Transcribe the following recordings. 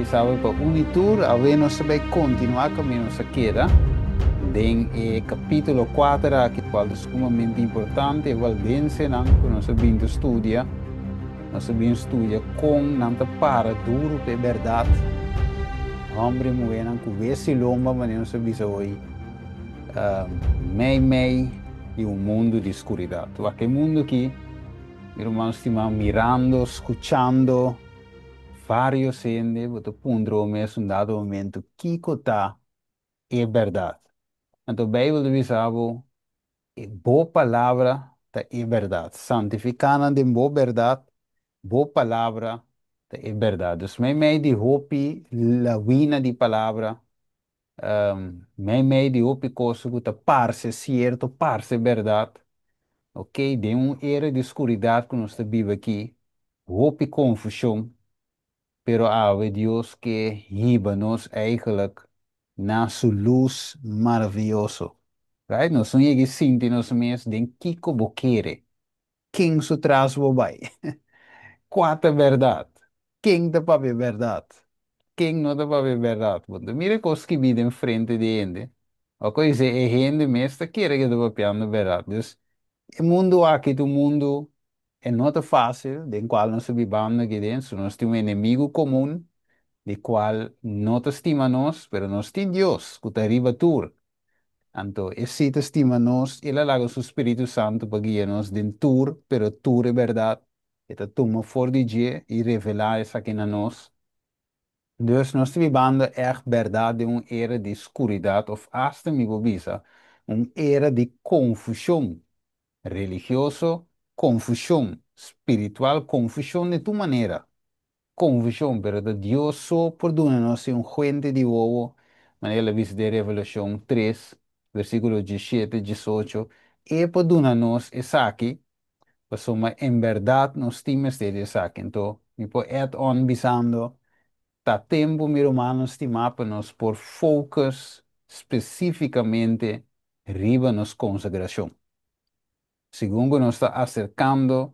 bisa pa Unitur, awe nos ta bai kontinuá kaminda nos a keda den e kapítulo 4 aki, kual ta sumamente importante, e waldensenan ku nos a bin ta studia. Nos a bin studia kon nan ta para duru pa e bèrdat. Hòmber i muhénan ku wes i lomba, manera nos a bisa hoy, mei mei di un mundu di skuridat. Wak e mundu aki, mi ruman stimá, mirando, skuchando vários hende, bo ta puntra bo mes un dado momento, kiko ta e bèrdat? Anto Beibel ta bisa bo, E bo palabra ta e bèrdat. Santifiká nan den bo bèrdat, bo palabra ta e bèrdat. Dus meimei di hopi lawina di palabra, meimei di hopi kos ku ta parse sierto, parse bèrdat, ok, den un era di skuridat ku nos ta biba aki, hopi konfushon. Pero awe Dios ke hiba nos eigenlijk na su lus maravioso. Right? Nos no yega sinti nos mes den kiko bo kere. Ken su tras bo bai? Kua ta bèrdat? Ken ta papia bèrdat? Ken no ta papia bèrdat? Bo ta mira kos skibí den frente di hende. Oko dice e hende mes ta kere ke ta papiando bèrdat. Dus e mundu aki ta un mundu E no ta fácil den cual nos ta bibando aki den, so nos tin un enemigo comun di cual no ta stima nos, pero nos tin Dios cu ta riba tur. Anto e si ta stima nos, el a laga su Spiritu Santo pa guia nos den tur, pero tur e berdad. E ta tuma for di dje y revela esaki na nos. Dus nos ta bibando ègt bèrdat den un era di skuridat òf asta mi por bisa un era di konfushon religioso, konfushon spiritual, konfushon di tur manera, konfushon, pero ta Dios so por duna nos e unguente di wowo, manera el a bisa den Revelashon 3, versíkulo 17, 18, E por duna nos esaki, pasobra en bèrdat nos tin mester di esaki. Anto mi por add on bisando, ta tempu, mi rumannan stimá, pa nos por focus spesífikamente riba nos konsagrashon. Segun ku nos ta aserkando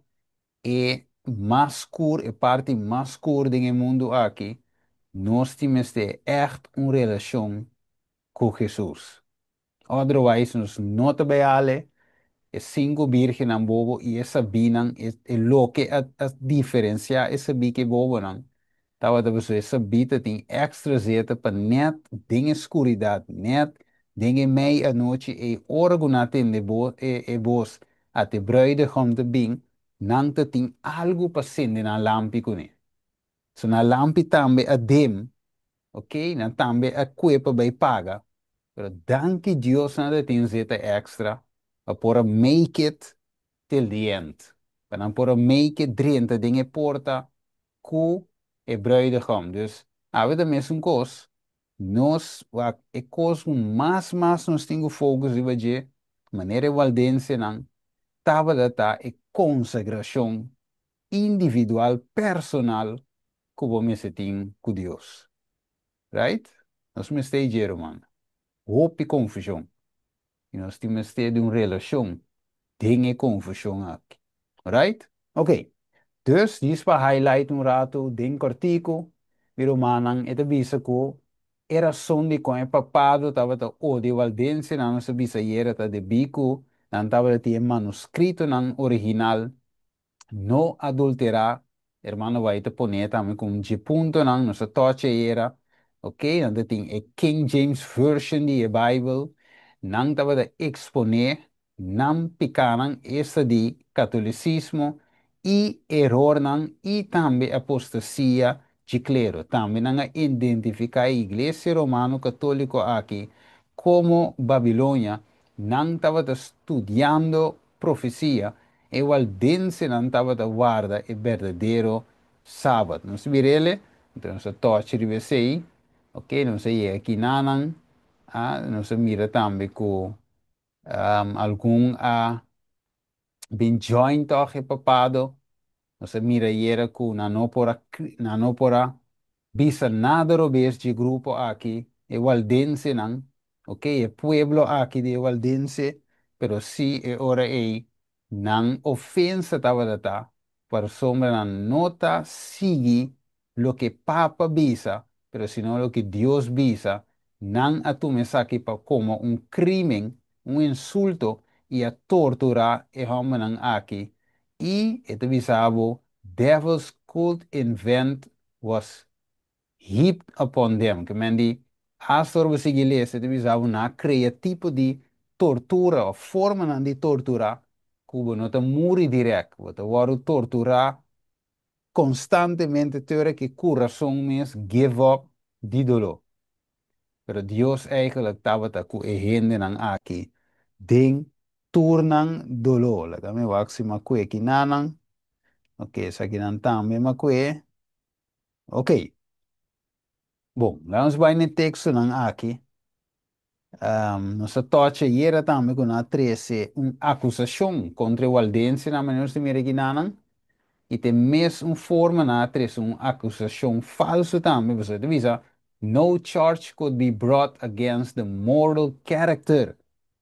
e mas skur, e parti mas skur den e mundu aki, nos tin mester ègt un relashon ku Hesus. Otherwise nos no ta bai hale e sinku birgennan bobo i e sabínan, e loke a diferensiá e sabí ku e bobonan tabata pasobra e sabí ta tin èkstra zeta pa nèt den e skuridat, nèt den e mei anochi ei ora ku nan a tende e bos at e bruidegom ta bin, nan ta tin algu pa sende nan lampi kuné. So nan lampi tambe a dim. Ok, nan tambe a kue pa bai paga, pero danki Dios nan ta tin zeta extra pa por a make it till the end, pa nan por a make it drenta den e porta ku e bruidegom. Dus awe ta mesun kos, nos wak e kos ku mas mas nos tin ku focus riba dje, manera e waldensenan tabata ta e konsagrashon individual, personal ku bo mester tin ku Dios. Right? Nos mester e dje, ruman. Hopi konfushon. I nos tin mester di un relashon den e konfushon aki. Right? Ok. Dus, djis pa highlight un ratu den kòrtiku, mi rumannan, e ta bisa ku e rason dikon e papado tabata odia waldensenan, nos a bisa ayera, ta debí ku nan tabata tin e manuskritonan original no adulterá. Hermano White ta pone tambe ku un dje puntonan nos a tocha ayera, ok, nan ta tin e King James Version di e Bijbel, nan tabata eksponé nan pikanan, esta di katolisismo i erornan i tambe apostasia dje klero. Tambe nan a identifiká e Iglesia Romano Katóliko aki komo Babilonia, nan tabata studiando profesia, e waldensenan tabata warda e berdadero Sabat. Nos bir'ele, anto nos a tochi riba esei, ok, nos a yega kinanan, a nos a mira tambe ku algun a bin join tòg e papado. Nos a mira ayera ku nan no por a nan no por a bisa nada robes dje grupo aki, e waldensenan, ok, e pueblo aki di e waldense, pero sí e ora ei nan ofensa tabata ta pasobra nan no ta sigui loke papa bisa. pero sino loke Dios bisa, nan a tuma esaki pa komo un krímen, un insulto i a torturá e hòmbernan aki. I e ta bisa bo, devils could invent was heaped upon them. Ke men di, hasta ora bo sigui lesa, e ta bisa bo nan a krea tipo di tortura òf formanan di tortura ku bo no ta muri dirèkt, bo ta wòrdu torturá konstantemente te ora ku e kurason mes give up di doló. Pero Dios eigenlijk tabata ku e hendenan aki den tur nan doló. Laga mi wak si m'a kue kinanan. Ok, esakinan tambe m'a kue. Ok. Bon, laga nos bai na e tekstonan aki. Nos a tocha ayera tambe ku nan a trese un akusashon kontra e waldensenan, manera nos ta mira kinanan. I ta e mes un forma nan a trese un akusashon falsu tambe, pasobra ta bisa, No charge could be brought against the moral character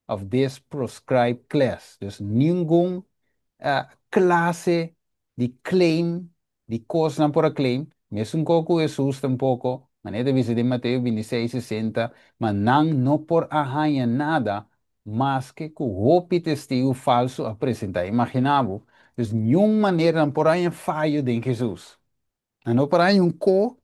of this proscribed class. Dus ningun klase di claim di kos nan por a claim, mesun kos ku Hesus tampoko, manera ta bisa den Mateo 26, 60, ma nan no por a haña nada maske ku hopi testigu falsu a presentá. Imaginá bo, dus niun manera nan por haña fayo den Hesus. Nan no por haña un ko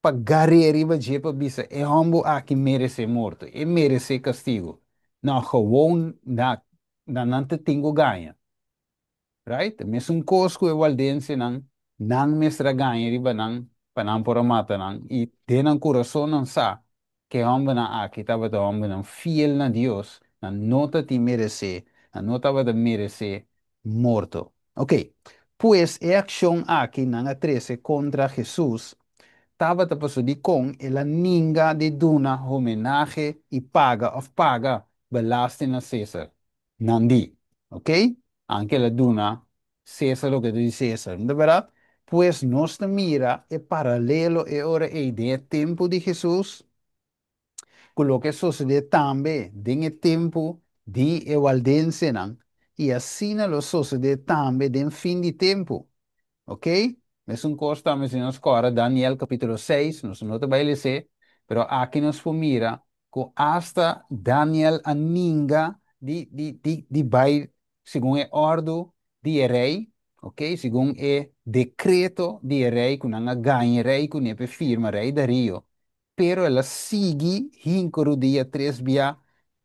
pa gar'é riba dje pa bisa e hòmber aki meresé morto, e meresé kastigu. No, gewon na nan ta tin ku gaña. Right? Mesun kos ku e waldensenan, nan mester a gaña riba nan pa nan por a mata nan, i den nan kurason nan sa ku e hòmbernan aki tabata hòmbernan fiel na Dios, nan no ta tin meresé, nan no tabata meresé morto. Ok, pues e akshon aki nan a trese kontra Hesus tabata pasobra dikon el a ninga di duna homenahe i paga òf paga belasting na Cesar. Nan di, Ok, anke el a duna Cesar loke ta di Cesar, no ta berdad? Pues nos ta mira e paralelo e ora ei den e tempu di Hesus ku loke a sosodé tambe den e tempu di e waldensenan, i asina lo sosodé tambe den fin di tempu. Ok? Mesun kos tambe si nos kòrda Daniel kapítulo 6, nos no ta bai les'é, pero aki nos por mira ku asta Daniel a ninga di di di di bai segun e òrdu di e rei, ok, segun e dekreto di e rei ku nan a gaña e rei kuné pa e firma, rei Darío, pero el a sigui hinka rudia tres bia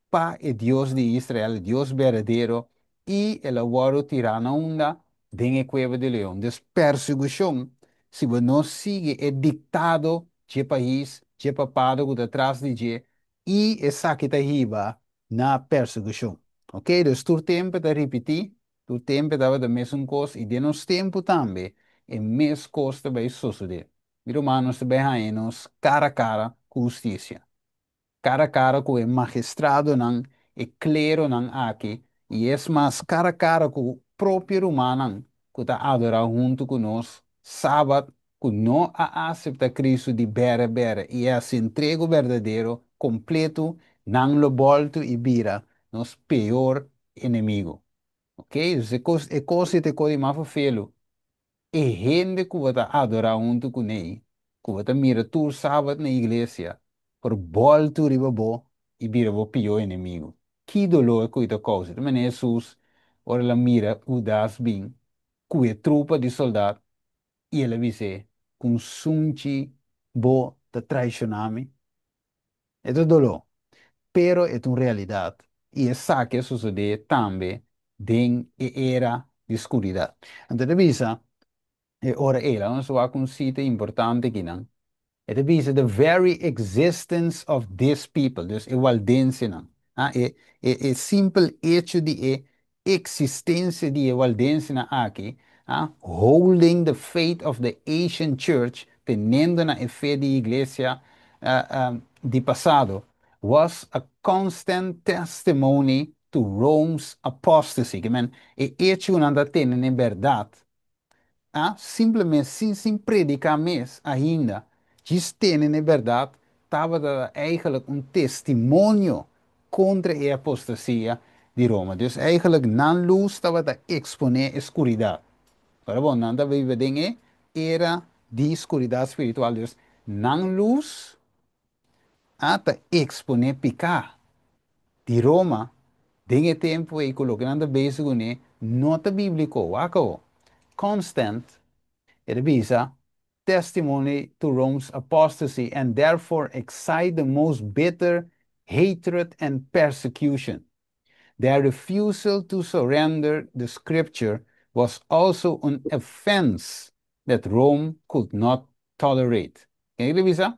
pa e Dios di Israel, e Dios berdadero, i el a wòrdu tirá na unda? Den e kueba di leon. Dus persigushon, si bo no sigui e diktado dje pais, dje papado ku ta tras di dje, i esaki ta hiba na persigushon. Ok, dus tur tempu e ta ripití, tur tempu e tabata mesun kos, i den nos tempu tambe e mes kos ta bai sosodé. Mi ruman, nos ta bai haña nos kara kara ku hustisia. Kara kara ku e magistradonan, e kleronan aki, i es mas, kara kara ku propio rumannan ku ta adorá huntu ku nos Sabat, ku no a aseptá Kristu di bèrè bèrè i a hasi entrego berdadero, kompletu, nan lo bòltu i bira nos peor enemigu. Oke, dus e kos e kos ei ta e kos di mas ferfelu. E hende ku bo ta adorá huntu kuné, ku bo ta mira tur sabat na iglesia, por bòltu riba bo i bira bo pió enemigu. Ki doló e ku i ta kousa! Ta manera Hesus, ora el a mira Hudas bin ku e trupa di soldat, i el a bis'é, Ku un sunchi bo ta traishoná mi? E ta doló, pero e ta un realidat, i esaki a sosodé tambe den e era di skuridat. Anto e ta bisa e ora ei, laga nos wak un sita importante akinan, e ta bisa the very existence of this people, dus e waldensenan, e e simpel echo di e eksistensia di e waldensenan aki, holding the faith of the ancient church, teniendo na e fe di iglesia di pasado, was a constant testimony to Rome's apostasy. Ke men, e echo ku nan ta tene na e bèrdat, simplemente sin sin prediká mes ainda, djis tene na e bèrdat, tabata eigenlijk un testimonio kontra e apostasia di Roma. Dus eigenlijk nan lus tabata eksponé e skuridat. Ora bon, nan ta biba den e era di skuridat spiritual. Dus Nan lus a ta eksponé piká di Roma den e tempu ei ku loke nan ta bezig kuné no ta bíbliko. Wak awor. Constant, e ta bisa, testimony to Rome's apostasy and therefore excite the most bitter hatred and persecution. Their refusal to surrender the scripture was also an offense that Rome could not tolerate. Ken e bisa?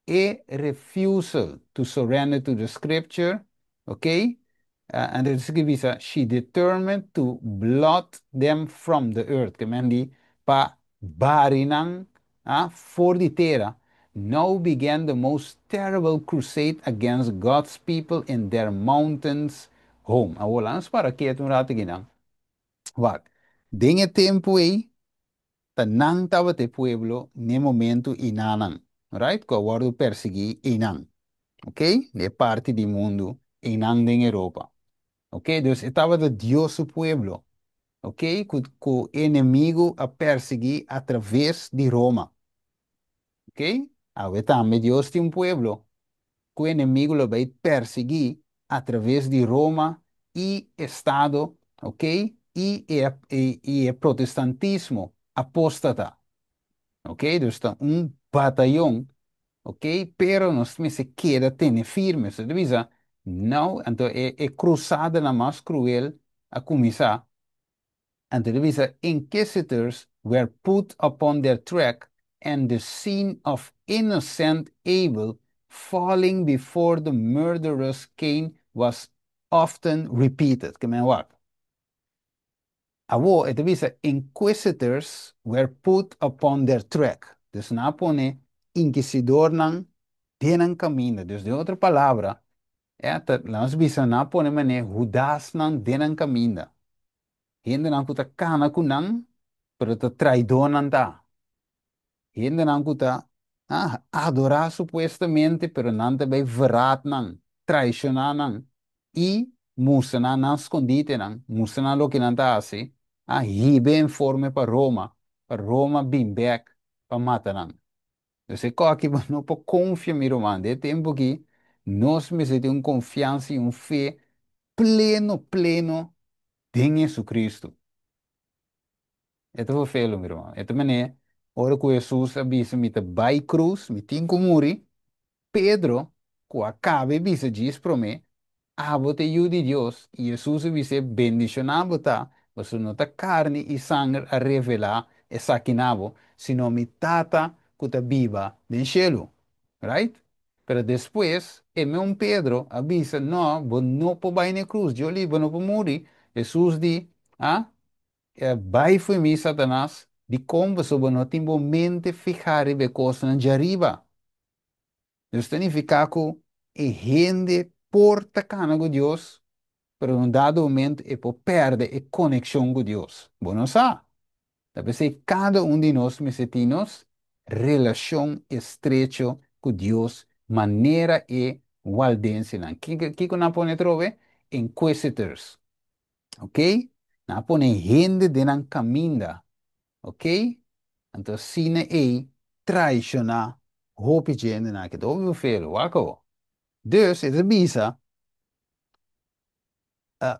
E refusal to surrender to the scripture, ok? And it bisa, she determined to blot them from the earth. Ke men di pa bari nan for di tera. Now began the most terrible crusade against God's people in their mountains home. Awor, laga para ketu un ratu akinan. Wak. Den e tempu ei, ta nan tabata e pueblo n'e momento einanan. Right? Ku a wòrdu persiguí einan. Ok? Den parti di mundu einan den Europa. Ok? Dus e tabata Dios su pueblo. Ok? Ku enemigu a persiguí atraves di Roma. Ok? Awe tambe Dios tin un pueblo ku enemigu lo bai persiguí atraves di Roma i Estado, ok? I e protestantismo apóstata. Ok? Dus ta un batayon, ok? Pero nos mester keda tene firme. So, bisa, no, anto e krusadanan mas kruel a kuminsá. Anto bisa, inquisitors were put upon their track and the scene of innocent Abel falling before the murderous Cain was often repeated. Ke men wak. Awor, e ta bisa, inquisitors were put upon their track. Dus nan a pone inquisidornan den nan kaminda. Dus den otro palabra, nos bisa nan a pone mane Hudasnan den nan kaminda. Hendenan ku ta kana ku nan, pero ta traidornan ta. Hendenan ku ta adorá supuestamente, pero nan ta bai verraad nan, traishoná nan i mustra nan nan skonditenan, mustra nan loke nan ta hasi, hiba informe pa Roma bin bèk pa mata nan. Dus e kos aki no por konfia, mi ruman. Den e tempu aki nos mester tin un konfiansa i un fe pleno, pleno den Jesucristo. E ta felo, mi ruman. E ta manera, ora ku Jesus a bisa mi ta bai krus, mi tin ku muri, Pedro, ku a kaba di bisa djis promé, abo ta yu di Dios, i Jesus a bisa bendishoná bo ta, pasobra no ta karni i sanger a revelá esaki na bo, sino mi tata ku ta biba den shelu. Right? Pero despues, e mesun Pedro a bisa, no, bo no por bai na krus, Joli, bo no por muri. Jesus di, bai fo'i mi, Satanas, dikon bo no tin bo mente fihá riba kosnan djariba. Dus ta nifiká ku e hende por ta kana ku Dios, pero en un dado momento e por pèrdè e konekshon ku Dios. Bo no sa. P'esei kada un di nos mester tin relashon estrecho ku Dios, manera e waldensenan. Kiko nan a pone trobe? Inquisitors. Ok? Nan a pone hende den nan kaminda. Ok? Anto asina e traishoná hopi hendenan ku ta hopi felo, wak. Dus, e ta bisa,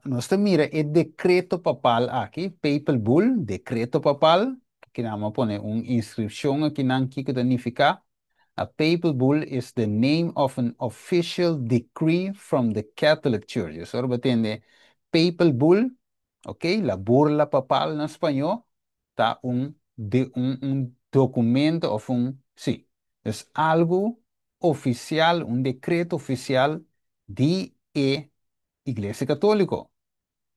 nos ta mira e dekreto papal aki, papal bull, dekreto papal, ku nan a pone un inskripshon akinan kiko ta nifiká. A papal bull is the name of an official decree from the Catholic Church. So, bo tende papal bull, ok? La burla papal na spañó, ta un dokumento òf un, sí, e algu ofisial, un dekreto ofisial di e Iglesia Katóliko.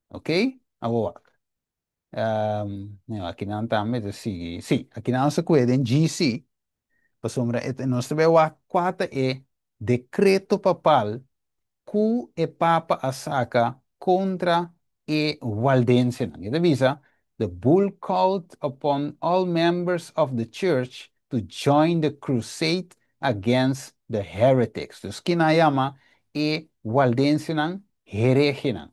Ok? Awor, akinan tambe sí, sí, akinan se kuida den GC, pasobra nos ta bai kua ta e dekreto papal ku e papa a saka kontra e waldensenan. E ta bisa, the bull called upon all members of the church to join the crusade against the heretics. Dus ku nan a yama e waldensenan herehenan.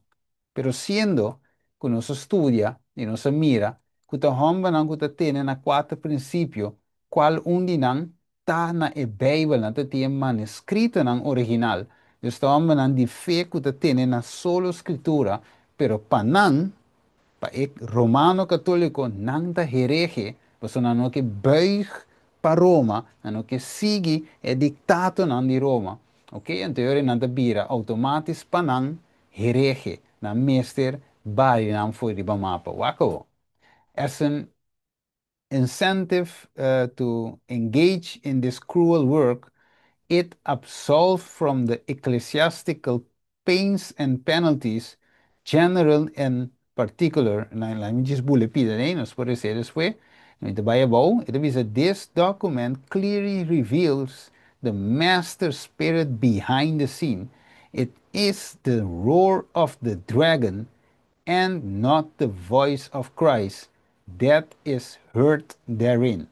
Pero siendo ku nos a studia i nos a mira ku ta hòmbernan ku ta tene na kuater prinsipio, kual un di nan Ta na e Beibel, nan ta tin e manuskritonan original. Dus ta hòmbernan di fe ku ta tene na solo skritura, pero pa nan, pa e romano katóliko, nan ta herehe, pasobra nan no ke buig pa Roma, nan no ke sigui e diktatonan di Roma. Ok, anto e ora nan ta bira outomátis pa nan herehe, nan mester bari nan for riba mapa. Wak awor. As an incentive to engage in this cruel work, it absolved from the ecclesiastical pains and penalties, general and particular. Laat me just bule pida, né? Nos por ser despues. Mi ta bai abou. E ta bisa, "This document clearly reveals the master spirit behind the scene. It is the roar of the dragon and not the voice of Christ that is heard therein."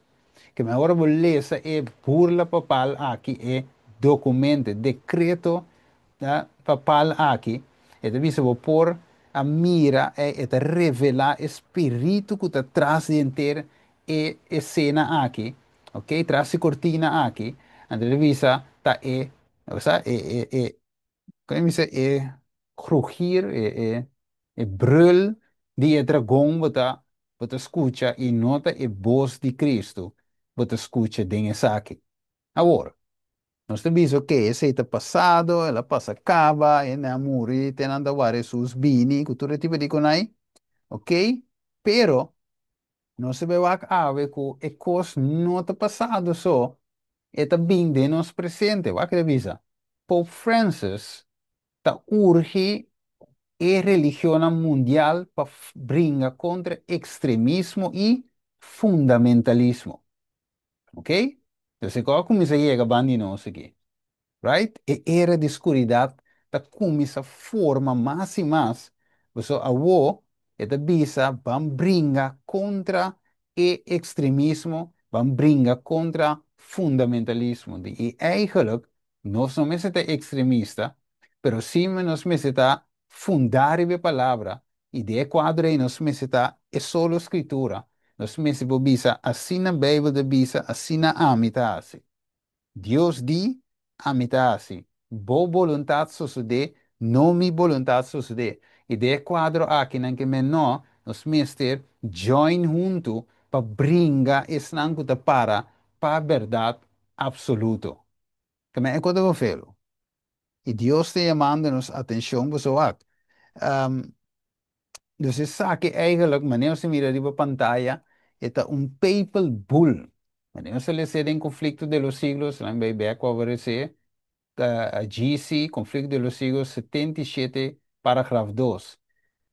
Ke men ora bo lesa e burla papal aki, e dokumento, dekreto da papal aki, e ta bisa bo por a mira e ta revelá e spiritu ku ta tras di henter e esena aki, ok, tras di kortina aki. Anto e ta bisa ta e, osea, e kon bisa e grugir, e brul di e dragon bo ta skucha i no ta e bos di Kristu bo ta skucha den esaki. Awor, nos ta bisa ku esei ta pasado, el a pasa kaba, e a muri, te nan ta warda Hesus bini, ku tur tipo di kos ei, ok? Pero nos ta wak awe ku e kos no ta pasado so, e ta bin den nos presente. Wak e bisa. Pope Francis ta urgi e religion mundial pa bringa kontra ekstremismo i fundamentalismo. Ok? Anto, kua kuminsá yega banda di nos aki? Right? E era di skuridat ta kuminsá forma mas i mas. Bo awor e ta bisa ban bringa kontra e ekstremismo, ban bringa kontra fundamentalismo. I eigenlijk nos no mester ta ekstremista, pero sí nos mester ta fundá riba palabra i den e kuadro ei nos mester ta e solo skritura. Nos mester bisa asina Beibel ta bisa, asina ami ta hasi. Dios di, ami ta hasi. Bo boluntat sosodé, no mi boluntat sosodé. I den e kuadro aki nan ke men no, nos mester join huntu pa bringa esnan ku ta para pa berdat absoluto. Ke men e kos ta. I Dios ta yamando nos atenshon bo wak. Dus esaki eigenlijk, manera bo mira riba pantaya, ta un papal bull. Manera bo lesa den Conflicto de los Siglos, laga mi bai over esei, GC, Conflicto de los Siglos 77, paragraf 2.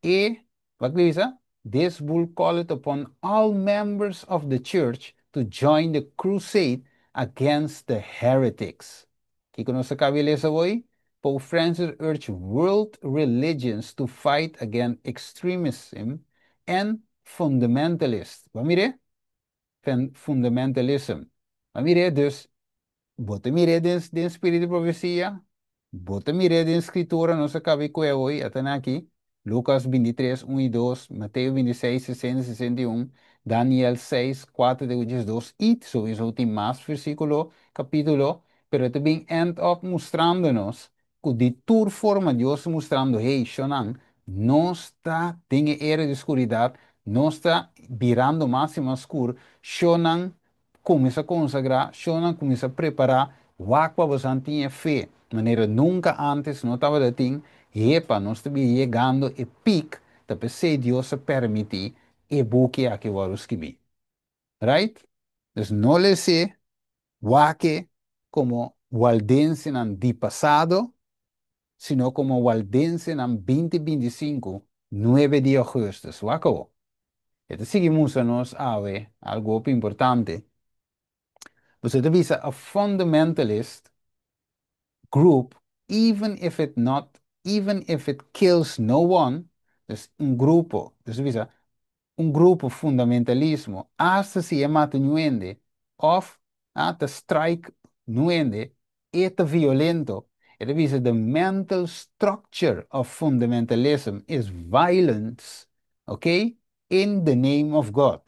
E, wat lees? "This bull called upon all members of the church to join the crusade against the heretics." Kiko nos a kaba di lesa awor? "Pope Francis urged world religions to fight against extremism and fundamentalists." Ban mira? Fundamentalism. Ban mira, dus, bo ta mira den spiritu di profesia, bo ta mira den skritura, nos a kaba di kue awor, ata aki, Lucas 23, 1 i 2, Mateo 26, 60, 61, Daniel 6, 4, 2, i sowieso tin mas versíkulo, kapítulo, pero tambe end up mustrando nos ku di tur forma Dios mustrando, hey, shonnan, nos ta den era di skuridat, nos ta birando mas i mas skur, shonnan, kuminsá konsagrá, shonnan, kuminsá prepará, wak pa boso tin fe, manera nunka antes no tabatin, epa, nos ta yegando e peak, ta p'esei Dios a permití e buki aki wòrdu skirbí. Right? Dus no les'é wak e komo waldensenan di pasado, sino komo waldensenan 2025, 9 di ougùstùs. Wak awor. Anto, sigui nos awe, algu importante. Bo ta bisa a fundamentalist group, even if it kills no one, dus un grupo, dus bisa, un grupo fundamentalismo, hasta si e mata niun hende, òf ta strike niun hende, e ta violento. E ta bisa the mental structure of fundamentalism is violence, okay, in the name of God.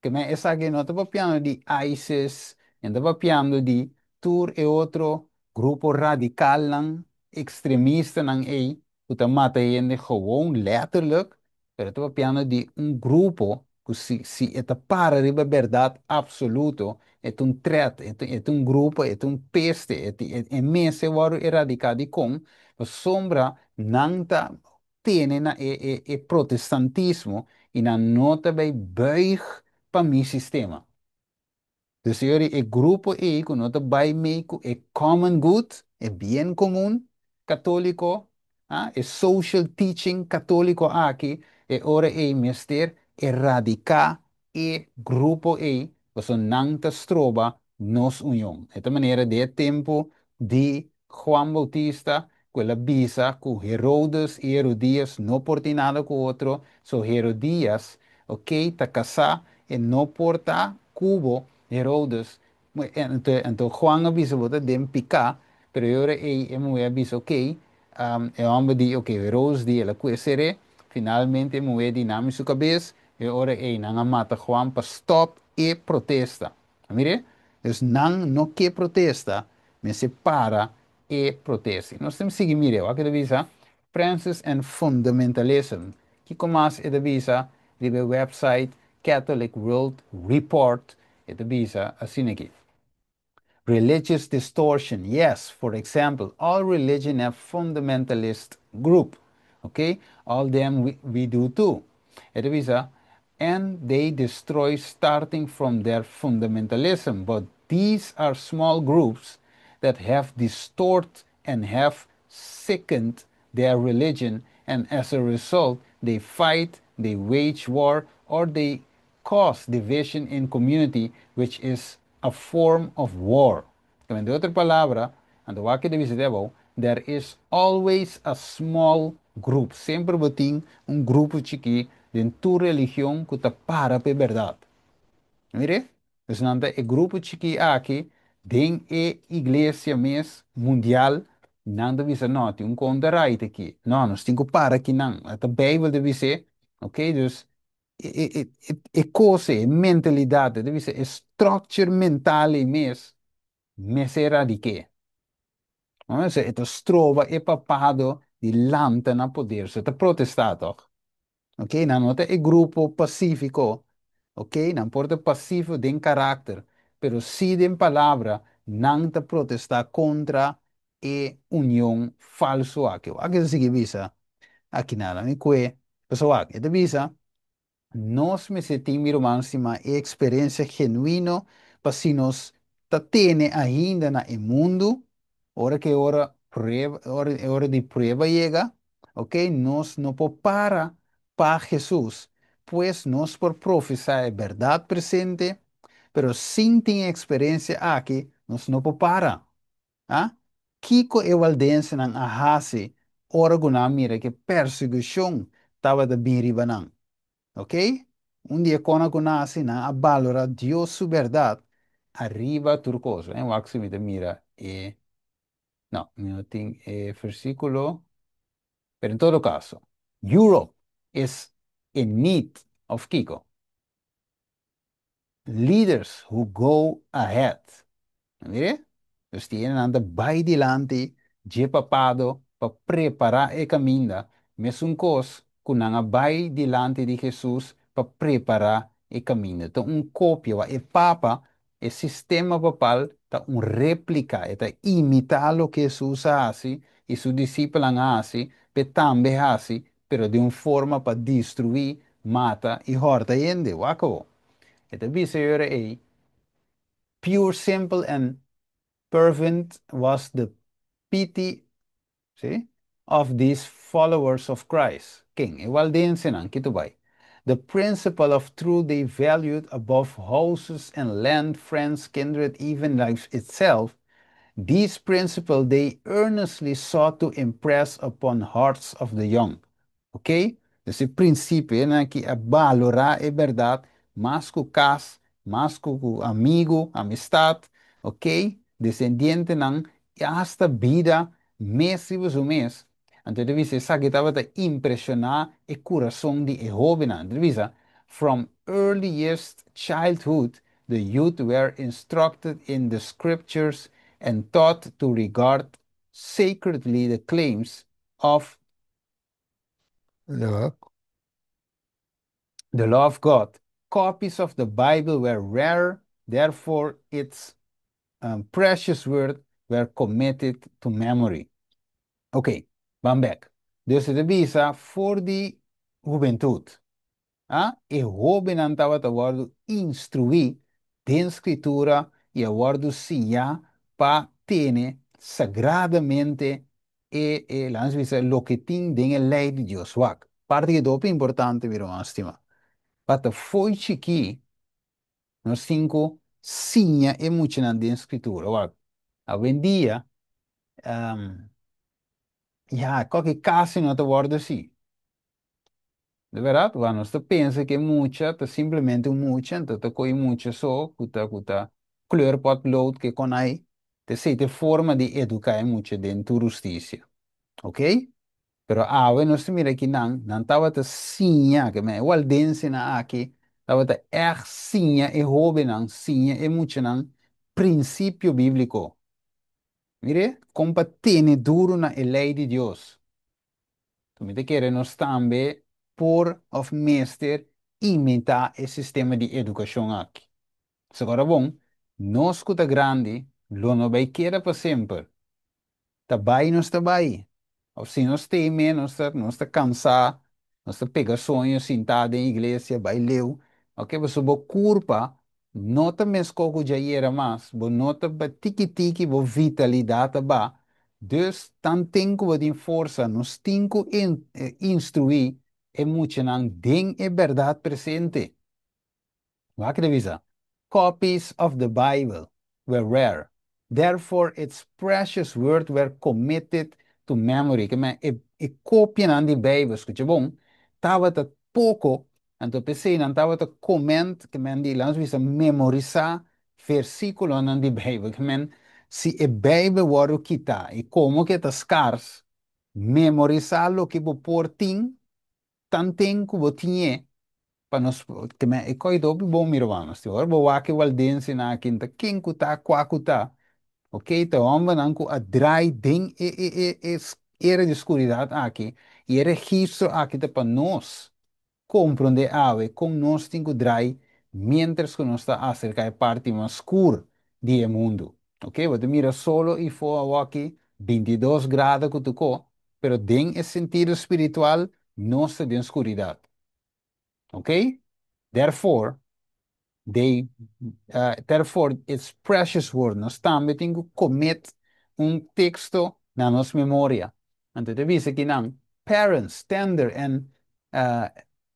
Ke men esaki no ta papiando di ISIS, E n' ta papiando di tur e otro grupo radikalnan, ekstremistanan ei, ku ta mata hende gewoon letterlijk, pero ta papiando di un grupo ku si e ta para riba bèrdat absoluto, e ta un threat, e ta un grupo, e ta un peste, e mester wòrdu eradiká. Dikon? Pasobra nan ta tene na e protestantismo i nan no ta bai buig pa mi sistema. Dus e grupo ei ku no ta bai mee ku e common good, e bien komun katóliko, e social teaching katóliko aki, e ora ei mester eradiká e grupo ei, pasobra nan ta stroba nos union. E manera di tempu di Juan Bautista, ku el a bisa ku Herodes i Herodias no por tin nada ku otro, so Herodias, ok, ta kasá e no por ta ku bo Herodes. Anto Juan a bisa, bo ta den piká, pero ora ei e muhé a bisa, ok, e hòmber di, ok, Herodes di, el a kue ser'é, finalmente e muhé di nami su kabes, e ora ei nan a mata Juan pa stòp e protesta. Mire, dus nan no ke protesta, mester para e protesta. Nos tin ku sigui mira, wak e ta bisa, Francis and Fundamentalism. Kiko mas e ta bisa riba website Catholic World Report, e ta bisa asina aki. Religious distortion, yes, for example, all religion have fundamentalist group, okay? All them we do too. E ta bisa, and they destroy starting from their fundamentalism, but these are small groups that have distorted and have sickened their religion, and as a result, they fight, they wage war, or they cause division in community, which is a form of war. Ku otro palabra, anto wak e ta bisa, there is always a small group. Semper tin un grupo chikí den tur religion ku ta para pa bèrdat. Mire? Dus nan e grupo chikí aki, den e iglesia mes mundial, nan ta bisa, no, tin un kos right aki. No, nos tin ku para aki nan. E Beibel ta bisa, ok? Dus e kos, e mentalidat, ta bisa, e structure mental mes, mester eradiká. No, e ta stroba e papado di lanta na poder, e ta protestá, toch? Ok? Nan no ta e grupo pasífiko, ok? Nan por ta pasífiko den karakter, pero si den palabra, nan ta protestá kontra e union falsu aki. Aki ta sigui bisa, aki nada, mi kue, pessoal, e ta bisa, nos mester tin, mi ruman, e eksperensia genuino pa si nos ta tene ainda na e mundu, ora ku ora prueba, ora di prueba yega, ok, nos no por para pa Hesus, pues nos por profesá e bèrdat presente, pero sin tin eksperensia aki, nos no por para. Ah? Kiko e waldensenan a hasi, ora ku nan mira ku persekushon tabata bin riba nan. Ok? Un dia kona ku nasi nan a balorá Dios su bèrdat ariba tur kos. En wak si mi mira e no, mi no tin e versíkulo, pero en todo kaso, Europe is in need of kiko. Leaders who go ahead. Mire? Dus tin nan ta bai dilanti, dje papado, pa prepará e kaminda. Mesun kos, ku nan a bai dilanti di Hesus pa prepará e kaminda. Anto, un kopia, e papa, e sistema papal, ta un réplika, ta imitá loke Hesus a hasi i su disipelnan a hasi, pe tambe hasi, pero di un forma pa destruí, mata i hòrta hende. Wak. E ta bisa ei, pure, simple and fervent was the piety, see, of these followers of Christ. Ken, e waldensenan, ketu bai. The principle of truth they valued above houses and land, friends, kindred, even life itself. These principle they earnestly sought to impress upon hearts of the young. Ok? E prinsipio, ne, ku ta balorá e bèrdat, mas ku kas, mas ku amigu, amistat, ok? Desendientenan, i hasta bida, mes i mes. Anto, e ta bisa, esaki tabata impreshoná e kurason di e hóbennan. E ta bisa, from earliest childhood, The youth were instructed in the scriptures and taught to regard sacredly the claims of the law of God. Copies of the Bible were rare, therefore its precious word were committed to memory. Ok, ban bèk. Dus e ta bisa for di hubentut. Ah, e hóbennan tabata wòrdu instruí den skritura i a wòrdu siñá pa tene sagradamente e laga nos bisa loke tin den e lei di Dios. Wak, parti ku ta hopi importante, mi ruman stimá. Pa ta fo'i chikí nos tin ku siña e muchanan den skritura. Wak, awendia, ya, kualke kasi no ta wòrdu así. Di bèrdat, wak, nos ta pensa ku e mucha ta simplemente un mucha, anto ta ko'i mucha so, ku ta kleur potlood ku konai, ta esei ta e forma di eduká e mucha den tur hustisia. Ok? Pero awe nos ta mira aki nan, nan tabata siña, ke men e waldensenan aki tabata ègt siña e hóbennan, siña e muchanan prinsipio bíbliko. Mire, kon pa tene duru na e lei di Dios. Mi ta kere nos tambe por òf mester imitá e sistema di edukashon aki. Awor bon, nos ku ta grandi, lo no bai keda pa semper. Ta bai nos ta bai. Òf si nos teme, nos ta kansá, nos ta pega soño sintá den iglesia, bai leu. Ok, pasobra bo kurpa no ta meskos ku ayera mas, bo no ta tiki tiki, bo vitalidat ba. Dus tanten ku bo tin forsa, nos tin ku instruí e muchanan den e bèrdat presente. Wak revisa. Copies of the Bible were rare. Therefore, its precious word were committed to memory. Ke men e kopianan di Beibel, skucha bon, tabata poko, anto p'esei nan tabata commit, ke men di, laga nos bisa memorisá versíkulonan di Beibel. Ke men si e Beibel wòrdu kitá i komo ku ta skars, memorisá loke bo por tin, tanten ku bo tin pa nos ke men e koi hopi bon, mi rumannan. Ora bo wak e waldensenan aki ta ken ku ta kua ku ta. Ok, ta hòmbernan ku a drai den e era di skuridat aki i e registro aki ta pa nos komprondé awe kon nos tin ku drai mientras ku nos ta aserká e parti mas skur di mundu. Ok, bo mira solo afó aki 22 grado ku toko, pero den e sentido spiritual nos ta den skuridat. Ok? Therefore, its precious word, nos tambe tin ku commit un teksto na nos memoria. Anto, ta bisa ku nan, parents, tender and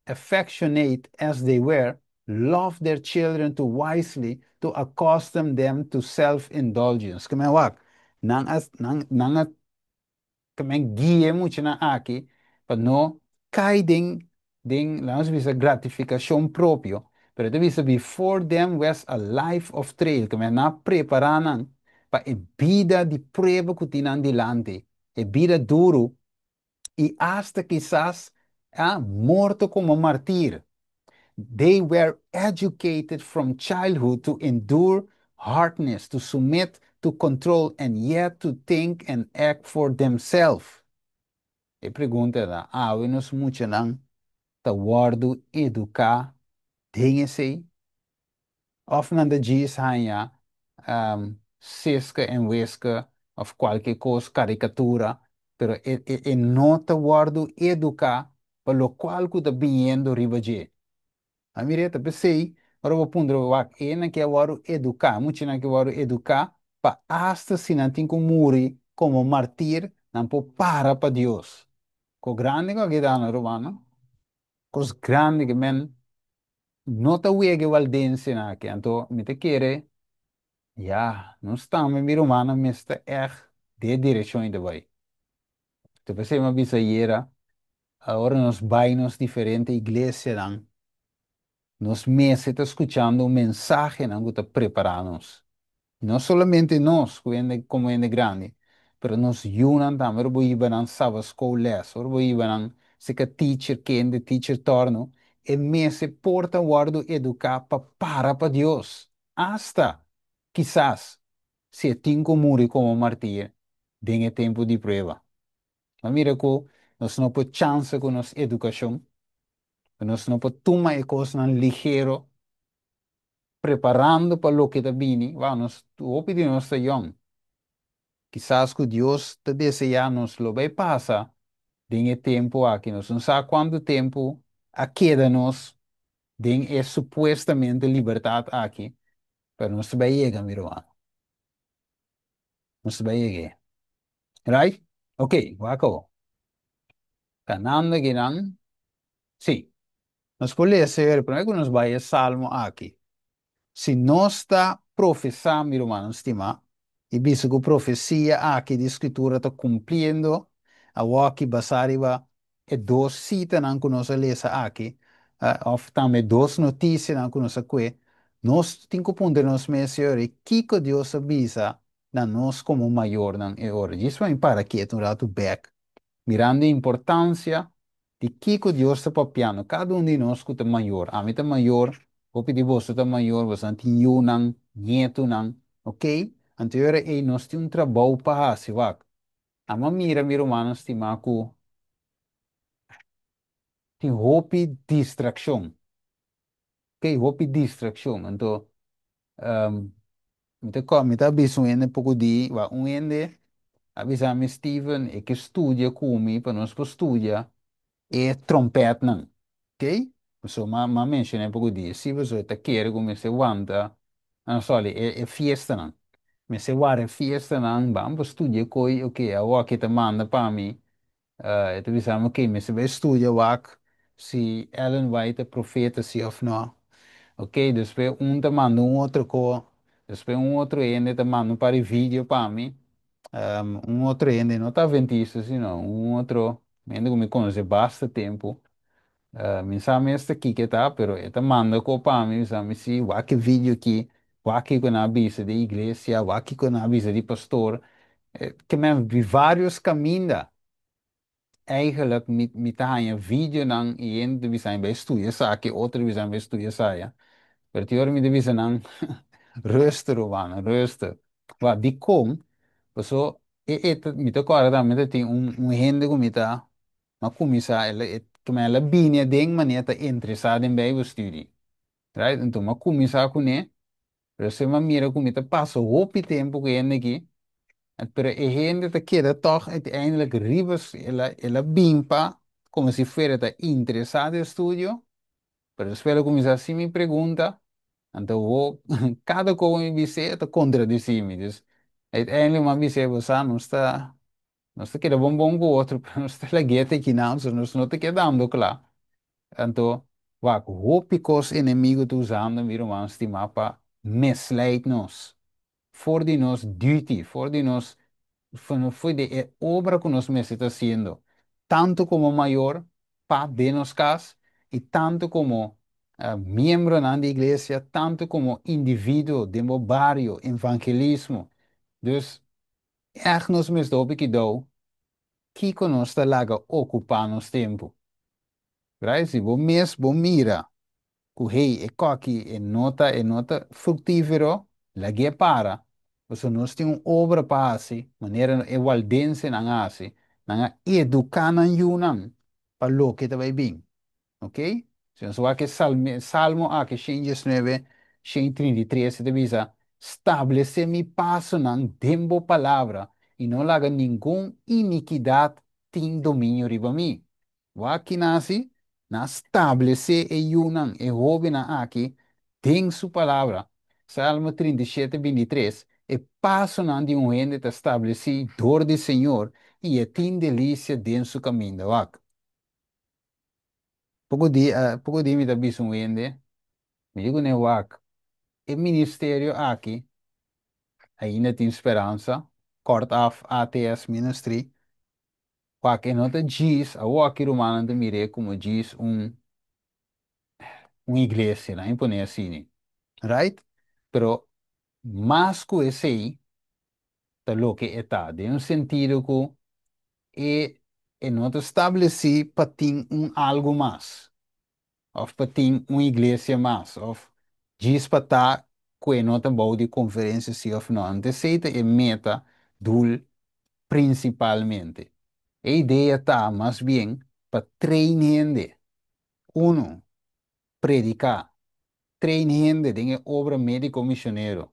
affectionate as they were, love their children too wisely to accustom them to self-indulgence. Ke men wak, nan ke men guia muchanan aki, pa no kai den, laga nos bisa, gratifikashon propio, pero ta bisa before them was a life of trial, ke men a prepará nan pa e bida di prueba ku tin nan dilanti, e bida duru, i hasta kisas ah, morto komo mártir. They were educated from childhood to endure hardness, to submit to control, and yet to think and act for themselves. E pregunta ta, awe nos muchanan ta wòrdu eduká den esei? Òf nan ta djis haña Suske en Wiske òf kualke kos, karikatura, pero e no ta wòrdu eduká pa lokual ku ta biniendo riba dje. A mira, ta p'esei, ora bo puntra wak, e nan ke wòrdu eduká, muchanan ke wòrdu eduká, pa hasta si nan tin ku muri komo mártir, nan por para pa Dios. Kos grandi ku aki ta, ruman. Kos grandi ke men no ta wega waldensenan aki. Anto, mi ta kere, ya, nos tambe, mi ruman, mester echt den direkshon di bai. Anto, p'esei mi a bisa ayera, awor nos bai nos diferente iglesianan, nos mester ta skuchando un mensahenan ku ta prepará nos. No solamente nos, komo hende grandi, pero nos yunan tambe, ora bo hiba nan Sabbath school les, ora bo hiba nan serka teacher kende, teacher torno, e mester por ta wòrdu eduká pa para pa Dios. Asta, kisas, si e tin ku muri komo martir den e tempu di prueba. Ma mira ku nos no por chansa ku nos edukashon, nos no por tuma e kosnan ligero, preparando pa loke ta bini. Wou, nos, hopi di nos ta yòn. Kisas ku Dios ta deseá nos lo bai pasa den e tempu aki. Nos no sa kuantu tempu a keda nos den e supuestamente libertat aki, pero nos ta bai yega, mi ruman. Nos ta bai yega. Right? Ok, wak awor. Kanando akinan. Sí. Nos por lesa e promé ku nos bai e salmo aki. Si nos ta profesá, mi rumannan stimá, i bisa ku profesia aki di Skritura ta kumpliendo awoki basá riba e dos sitanan ku nos a lesa aki, òf tambe dos notisianan ku nos a kue, nos tin ku puntra nos mes e ora, kiko Dios a bisa na nos komo mayornan e ora? Djis pa mi para ketu un ratu bèk, mirando e importansia di kiko Dios ta papiando kada un di nos ku ta mayor. Ami ta mayor, hopi di boso ta mayor, boso tin yunan, nietunan, ok? Anto e ora ei nos tin un trabou pa hasi, wak. Ami a mira mi rumannan stimá ku tin hopi distrakshon, ok? Hopi distrakshon. Anto, mi ta bisa un hende poko di, wak, un hende a bisa mi, Steven, e ke studia ku mi pa nos por studia e trompètnan. Ok? So m'a menshoná poko dia. Si boso ta kere ku mester wanta, ah sorry, e fiestanan. Mester wara e fiestanan, ban por studia koi, ok, awor ke ta manda pa mi, e ta bisa mi, ok, mester bai studia wak si Ellen White ta profeta si òf no. Ok, despues un ta manda un otro ko, despues un otro hende ta manda un par di video pa mi. Un otro hende, no ta adventista sino un otro hende ku mi konosé basta tempu. Mi sa mes ta kiko e ta, pero e ta manda ko pa mi, bisa mi si wak e video aki, wak kiko nan a bisa di iglesia, wak kiko nan a bisa di pastor. Ke men di varios kaminda eigenlijk mi ta haña videonan i hende ta bisa mi bai studia esaki, otro ta bisa mi bai studia esaya. Pero tin ora mi ta bisa nan, Rustig rumannan, rustig. Wak, dikon? Paso e e ta mi ta kòrda tambe ta tin un hende ku mi ta a kuminsá el e tuma el a bini aden manera ta interesá den Bijbelstudie. Right? Enton mi a kuminsá kuné, pero esei mi a mira ku mi ta pasa hopi tempu ku e hende aki, pero e hende ta keda tòg uiteindelijk riba el a el a bin pa komo si fuera ta interesá den estudio, pero despues el a kuminsá hasi mi pregunta, anto bo kada kos mi bis'é e ta kontradisí mi. Dus uiteindelijk mi a bis'é, bo sa nos ta Nos ta keda bon bon ku otro, pero nos ta lag'é te kinan, so nos no ta kedando kla. Anto, wak, hopi kos enemigu ta usando, mi ruman stimá, pa misleid nos for di nos duty, for di nos, for di e obra ku nos mester ta hasiendo, tantu komo mayor pa den nos kas i tantu komo miembronan di iglesia, tantu komo individuo den bo bario, evangelismo. Dus, Ègt nos mester hopi kidou kiko nos ta laga okupá nos tempu. Right? Si bo mes bo mira ku hey e kòki e no ta fruktífero, lag'é para, pasobra nos tin un obra pa hasi, manera e waldensenan a hasi, nan a eduká nan yunan pa loke ta bai bin. Ok? Si nos wak e Salmo aki, 119, 133, e ta bisa, Stablesé mi pasonan den bo palabra, i no laga ningun inikidat tin dominio riba mi. Wak ki nan hasi? Nan a stablesé e yunan, e hóbennan aki, den su palabra. Salmo 37, 23, E pasonan di un hende ta stablesí dor di Señor, i e tin delisia den su kaminda. Wak. Poko dia mi ta bisa un hende, mi di kuné, Wak, e ministerio aki ainda tin speransa, kort af ATS Ministry, wak e no ta djis, awor aki rumannan ta mir'é komo djis un iglesia, nan pone asina, right? Pero mas ku esei ta loke e ta, den un sentido ku e no ta establesí pa tin un algu mas, òf pa tin un iglesia mas, òf djis pa ta Ku e no ta bou di konferensia si òf no. Anto esei ta e meta, doel, prinsipalmente. E idea ta mas bien pa train hende. Uno, prediká. Train hende den e obra médiko misionero.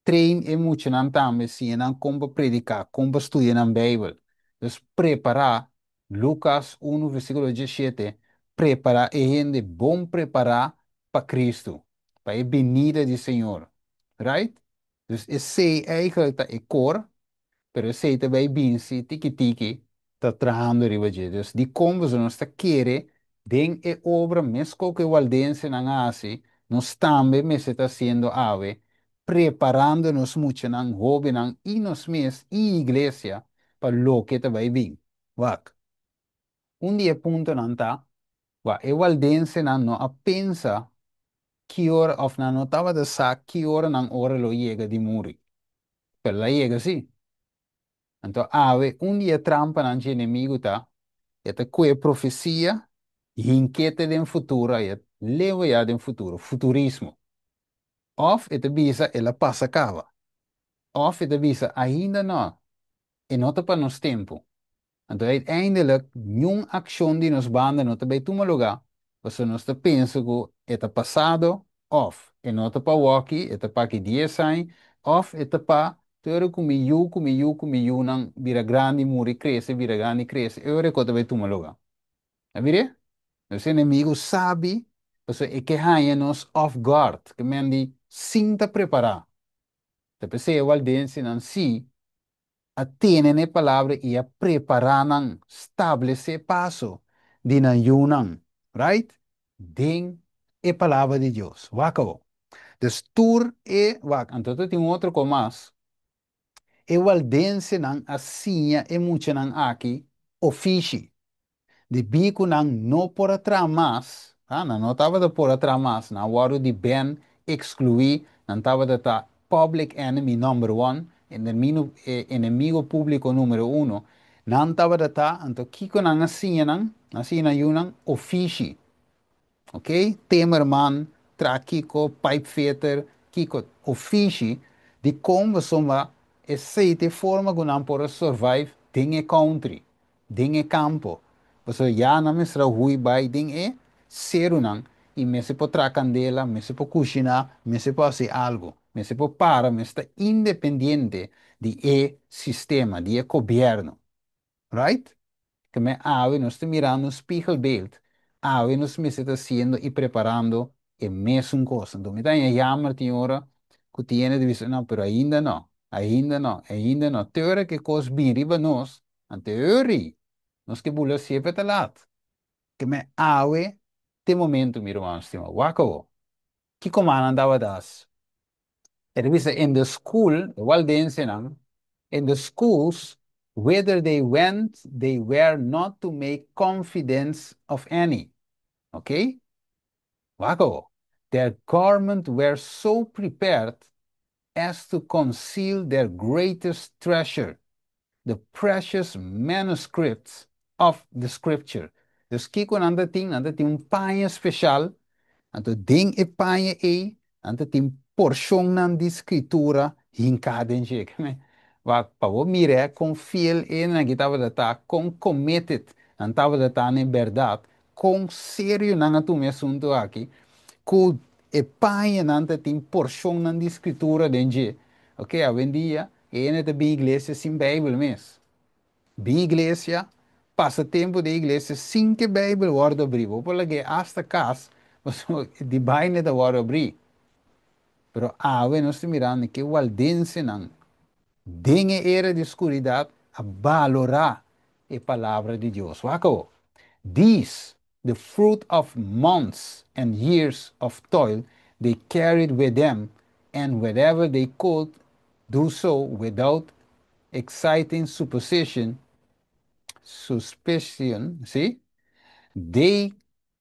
Train e muchanan tambe, siña nan kon pa prediká, kon pa studia nan Beibel. Dus prepará, Lukas 1 versíkulo 17, prepará e hende bon prepará pa Kristu, pa e binida di Señor. Right? Dus esei eigenlijk ta e core, pero esei ta bai binsi tiki tiki ta trahando riba dje. Dus dikon boso nos ta kere den e obra meskos ku e waldensenan a hasi, nos tambe mester ta hasiendo awe, preparando nos muchanan, hóbennan i nos mes i iglesia pa loke ta bai bin. Wak. Un di e puntonan ta, wak, e waldensenan no a pensa ki ora òf nan no tabata sa ki ora nan ora lo yega di muri. Pero el a yega sí. Anto awe un di e trampanan dje enemigu ta, e ta kue profesia hinkete den futuro ai, e lewa ya den futuro, futurismo. Òf e ta bisa el a pasa kaba. Òf e ta bisa ainda nò, e no ta pa nos tempu. Anto uiteindelijk niun akshon di nos banda no ta bai tuma lugá, pasobra nos ta pensa ku e ta pasado òf e no ta pa awoki, e ta pa aki dies aña, òf e ta pa te ora ku mi yu, ku mi yu, ku mi yunan bira grandi, muri, krese, bira grandi, krese, e ora e kos ta bai tuma lugá. A mir'é? Nos enemigu sabi, pasobra e ke haña nos off guard, ke men di sin ta prepará. Ta p'esei e waldensenan sí a tene na e palabra i a prepará nan, stablesé paso di nan yunan, right? Den e palabra di Dios. Wak awor. Dus tur e, wak, anto ta tin un otro kos mas. E waldensenan a siña e muchanan aki ofishi. Debí ku nan no por a traha mas, ha, nan no tabata por a traha mas, nan a wòrdu di bèn ekskluí, nan tabata ta public enemy number one, enemigo, e enemigo públiko número uno, nan tabata ta, anto kiko nan a siña nan? Nan a siña nan yunan ofishi. Ok, timmerman, tra kiko, pipefitter, kiko, ofishi, dikon pasobra esei ta e forma ku nan por a survive den e country, den e kampo. Pasobra ya nan mester a hui bai den e serunan i mester por traha kandela, mester por kushiná, mester por hasi algu, mester por para, mester ta independiente di e sistema, di e gobièrnu. Right? Ke men awe nos ta mirando un spiegelbeeld. Awe nos mester ta haciendo y preparando e mesun cos. Anto mi ta haña jammer tin ora cu tin hende ta bisa, no, pero ainda no, ainda no, ainda no. Te ora cu e cos bin riba nos, anto e ora nos ke bula siempre ta laat. Ke men awe te momento, mi ruman stima. Wak awo. Kiko manan tabata haci? E ta bisa in the school, e waldensenan, in the schools whither they went they were not to make confidence of any. Ok? Wak awo. Their garment were so prepared as to conceal their greatest treasure, the precious manuscripts of the scripture. Dus kiko nan ta tin? Nan ta tin un paña special, anto den e paña ei nan ta tin porshonnan di Skritura hinká den dje. Wak, pa bo mira kon fiel e nan aki tabata ta, kon committed nan tabata ta na e bèrdat, kon serio nan a tuma e asuntu aki, ku e paña nan ta tin porshonnan di Skritura den dje. Ok, awendia e hende ta bin iglesia sin Beibel mes. Bin iglesia, pasa tempu den iglesia sin ke Beibel wòrdu abrí. Bo por lag'é asta kas, pasobra di baina ta wòrdu abrí. Pero awe nos ta mirando ke waldensenan den e era di skuridat a balorá e Palabra di Dios. Wak awor. These, the fruit of months and years of toil, they carried with them, and wherever they could do so without exciting supposition, suspicion, see? They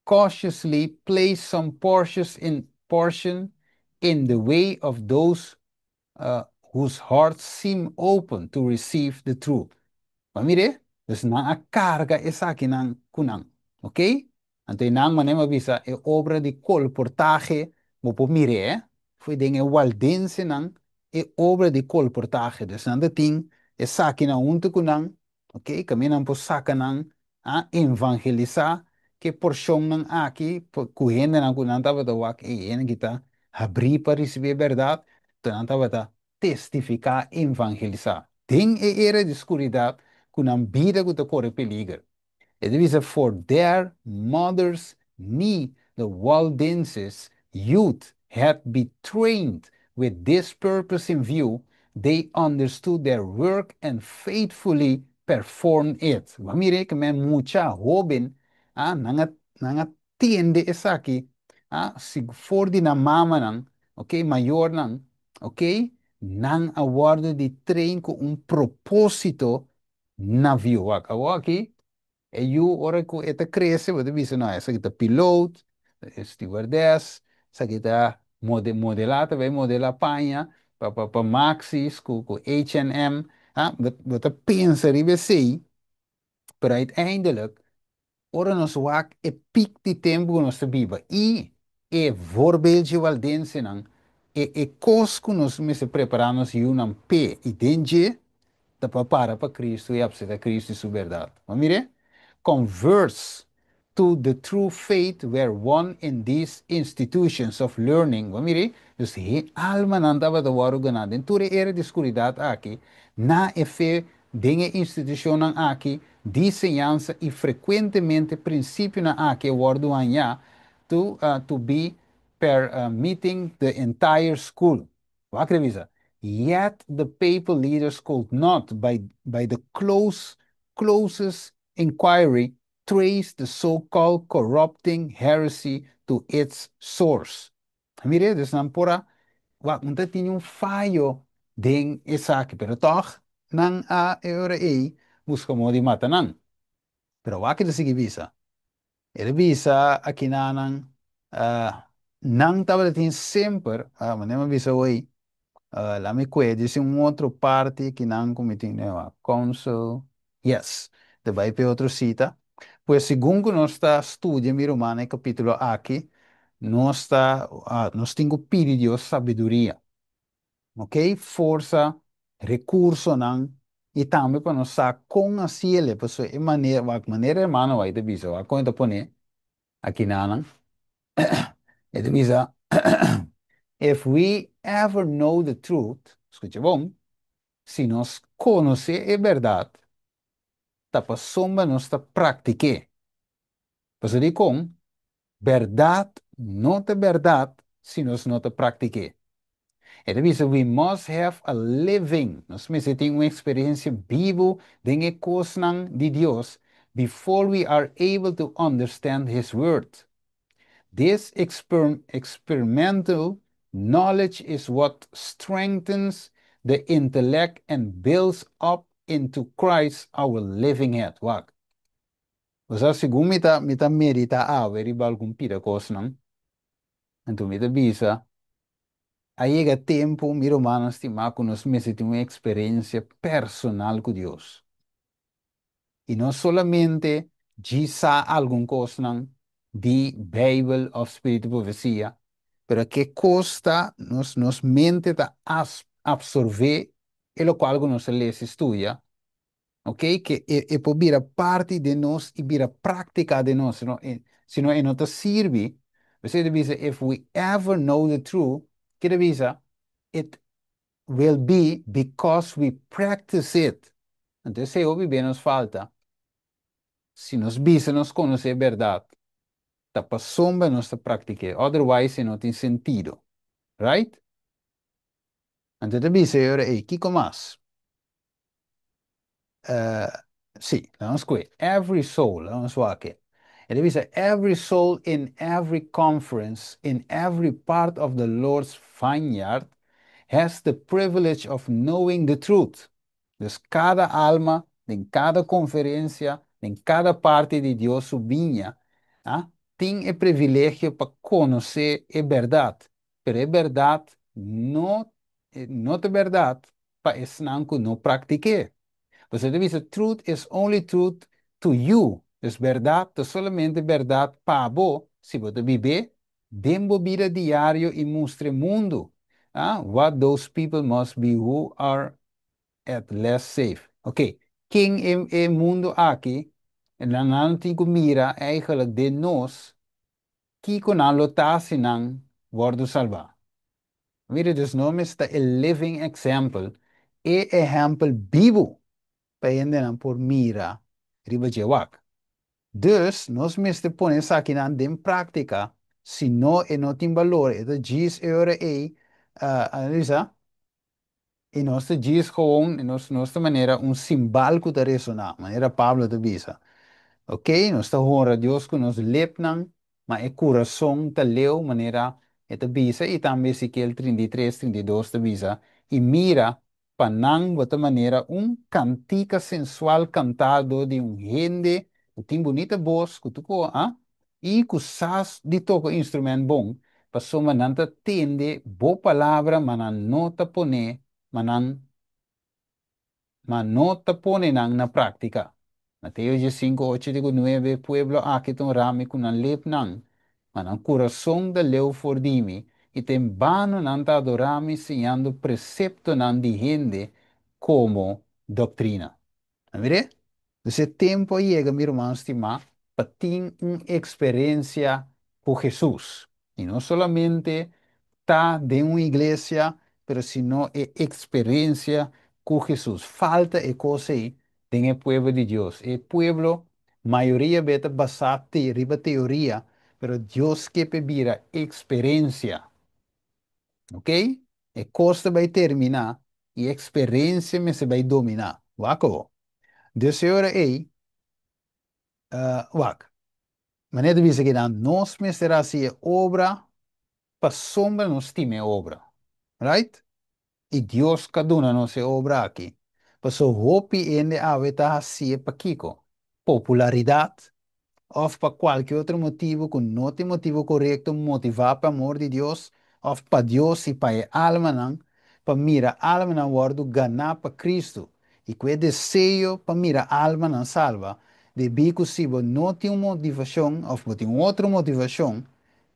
cautiously placed some portions in portion in the way of those whose hearts seem open to receive the truth. Bo a mir'é? Dus nan a karga esakinan ku nan. Ok? Anto e nan manera mi a bisa e obra di kolportahe bo por mir'é, eh? Foi den e waldensenan e obra di kolportahe. Dus nan tin esakinan huntu ku nan, ok, kaminda nan por saka nan a evangelisá ku porshonnan aki, ku hendenan ku nan tabata wak e hende ku ta habrí pa risibí bèrdat, nan tabata testifiká, evangelisá. Den e era di skuridat, ku nan bida ku ta kore peliger. E ta bisa, "For their mother's knee, the Waldenses youth had been trained with this purpose in view. They understood their work and faithfully performed it." Mira ku men mucha hóben, ah, nan a tende esaki, ah, si for di nan mamanan, ok, mayornan, ok, nan a wòrdu di train ku un propósito na view. Aki, e yu ora ku e ta krese, bo ta bisa, no, esaki ta piloto, stewardess, esaki ta modelá, bai modelá paña, pa Maxis, ku H&M, ah, bo ta pensa riba esei, pero uiteindelijk, ora nos wak e piek di tempu ku nos ta biba, i e voorbeeldje waldensenan, e kos ku nos mester prepará nos yunan p'e, i den dje, ta pa para pa Kristu i aseptá Kristu i su bèrdat. Ma mira, converts to the true faith were won in these institutions of learning. Ma mira, dus e almanan tabata wòrdu ganá. Den tur e era di skuridat aki, na e fe den e institushonnan aki, di enseñansa i frekuentemente prinsipionan aki wòrdu hañá to be permeating the entire school. Wak revisa. Yet the papal leaders could not, by the closest inquiry, trace the so-called corrupting heresy to its source. Mira, dus nan por a, wak, no tin un fayo den esaki, pero toch nan a e ora ei buska moda di mata nan. Pero wak e sigui bisa. El a bisa akinan nan tabatin semper, manera bisa oi, laga mi kue, disi un otro parti ku nan komitin ne council, yes, de bai pe otro sita. Pues segun ku nos ta studia, mi ruman, kapítulo aki, nos tin ku pidi Dios sabiduria, ok? Forsa, rekursonan, i tambe pa nos sa kon hasié, pues e manera, manera ruman bai ta bisa, wak kon ta pone akinan, e ta bisa, "If we ever know the truth," skucha bon, si nos konosé e bèrdat, ta pasobra nos ta praktik'é. Pasobra dikon, bèrdat no ta bèrdat si nos no ta praktik'é. E ta bisa, "We must have a living," nos mester tin un eksperensia bibu den e kosnan di Dios "before we are able to understand His word. This experimental knowledge is what strengthens the intellect and builds up into Christ our living head." Wak. Osea, segun mi ta meditá awe riba algun pida kosnan. Anto mi ta bisa, a yega tempu, mi ruman stimá, ku nos mester tin un eksperensia personal ku Dios. I no solamente sa algun kosnan di Beibel òf Spiritu Profesia, pero ku kos ta nos mente ta apsorbé e lokual ku nos lesa i studia, ok? Ku e por bira parti di nos i bira práktika di nos, no, sino e no ta sirbi. Bo ta bisa, "If we ever know the truth," ku ta bisa, "it will be because we practice it." Anto, esei hopi nos falta. Si nos bisa nos konosé bèrdat, ta pasobra nos ta praktik'é. Otherwise, no tin sentido. Right? Anto, ta bisa, ei, kiko mas? Sí, ban kue. Every soul, ban wak. E ta bisa, "Every soul in every conference, in every part of the Lord's vineyard, has the privilege of knowing the truth." Dus kada alma, den kada konferensia, den kada parti di Dios su biña, ah, tin e privilegio pa konosé e bèrdat. Pero e bèrdat no ta bèrdat pa esnan ku no praktik'é. Bo ta bisa, "Truth is only truth to you." Dus bèrdat ta solamente bèrdat pa bo, si bo bib'é. Den bo bida diario i mustra mundu. Ah, what those people must be who are at last saved. Ok, ken e mundu aki, nan tin ku mira eigenlijk den nos, kiko nan lo ta si nan wòrdu salbá. Mira, dus nos ta e living example, e ehèmpel bibu pa hendenan por mira riba dje wak. Dus nos mester pone esakinan den práktika, si no e no tin balor, e ta djis e ora ei, analisa, i nos ta djis gewoon, nos ta manera un simbal ku ta resoná, manera Pablo ta bisa. Ok, nos ta honra Dios ku nos lepnan, ma e kurason ta leu, manera e ta bisa, i tambe Ezekiel 33, 32 ta bisa, i mira, pa nan bo ta manera un kantika sensual kantá dor di un hende ku tin bunita bos, ku tuko, ah, i ku sa di toka instrumènt bon, pasobra nan ta tende bo palabra, ma nan no ta pone, ma nan, ma no ta pone nan na práktika. Mateo 5, 8 te ku 9, Pueblo aki ta honra mi ku nan lepnan, ma nan kurason ta leu for di mi, i ta en bano nan ta adorá mi siñando preseptonan di hende komo doktrina. A mir'é? Dus e tempu a yega, mi ruman stimá, pa tin un eksperensia ku Hesus. I no solamente ta den un iglesia, pero sino e eksperensia ku Hesus. Falta e kos ei den e pueblo di Dios. E pueblo, mayoria be ta basá te riba teoria, pero Dios ke p'e bira eksperensia. Ok? E kos ta bai terminá i eksperensia mester bai dominá. Wak awor. Dus e ora ei, wak. Manera ta bisa kinan, nos mester hasi e obra pasobra nos stima e obra. Right? I Dios ka duna nos e obra aki. Paso hopi hende awe ta hasié pa kiko? Popularidat? Òf pa kualke otro motibu ku no ta e motibu korekto, motivá pa amor di Dios, òf pa Dios i pa e almanan, pa mira almanan wòrdu ganá pa Kristu, i ku e deseo pa mira almanan salba, debí ku si bo no tin un motivashon òf bo tin un otro motivashon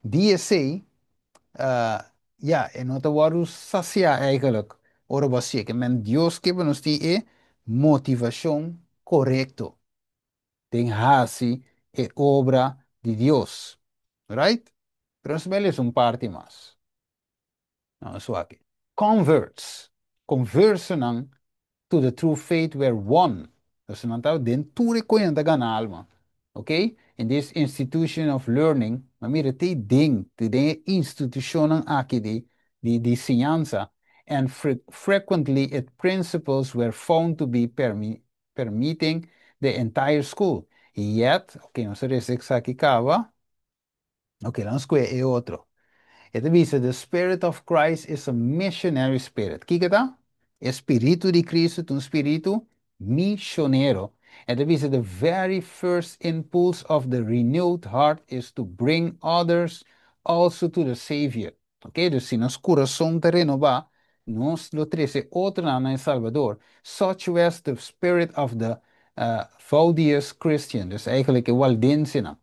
di esei, ya, e no ta wòrdu sasiá eigenlijk ora bo a si'e. Ke men Dios ke pa nos tin e motivashon korekto den hasi e obra di Dios. Right? Pero nos bai lesa un parti mas. Nos wak aki. Converts, konversonan to the true faith were won. Dus nan ta den tur e koe nan ta gana alma. Ok? In this institution of learning, ma mira te den, te den e institushonnan aki di siñansa, and frequently its principles were found to be permeating the entire school. Yet, ok, nos a lesa esaki kaba. Ok, laga nos skohe e otro. E ta bisa, the spirit of Christ is a missionary spirit. Kiko ta? E spiritu di Cristo ta un spiritu misionero. E ta bisa, the very first impulse of the renewed heart is to bring others also to the Savior. Ok, dus si nos kurason ta renobá, nos lo trese otronan na e Salbador. Such was the spirit of the Vaudius Christian. Dus eigenlijk e Waldensenan.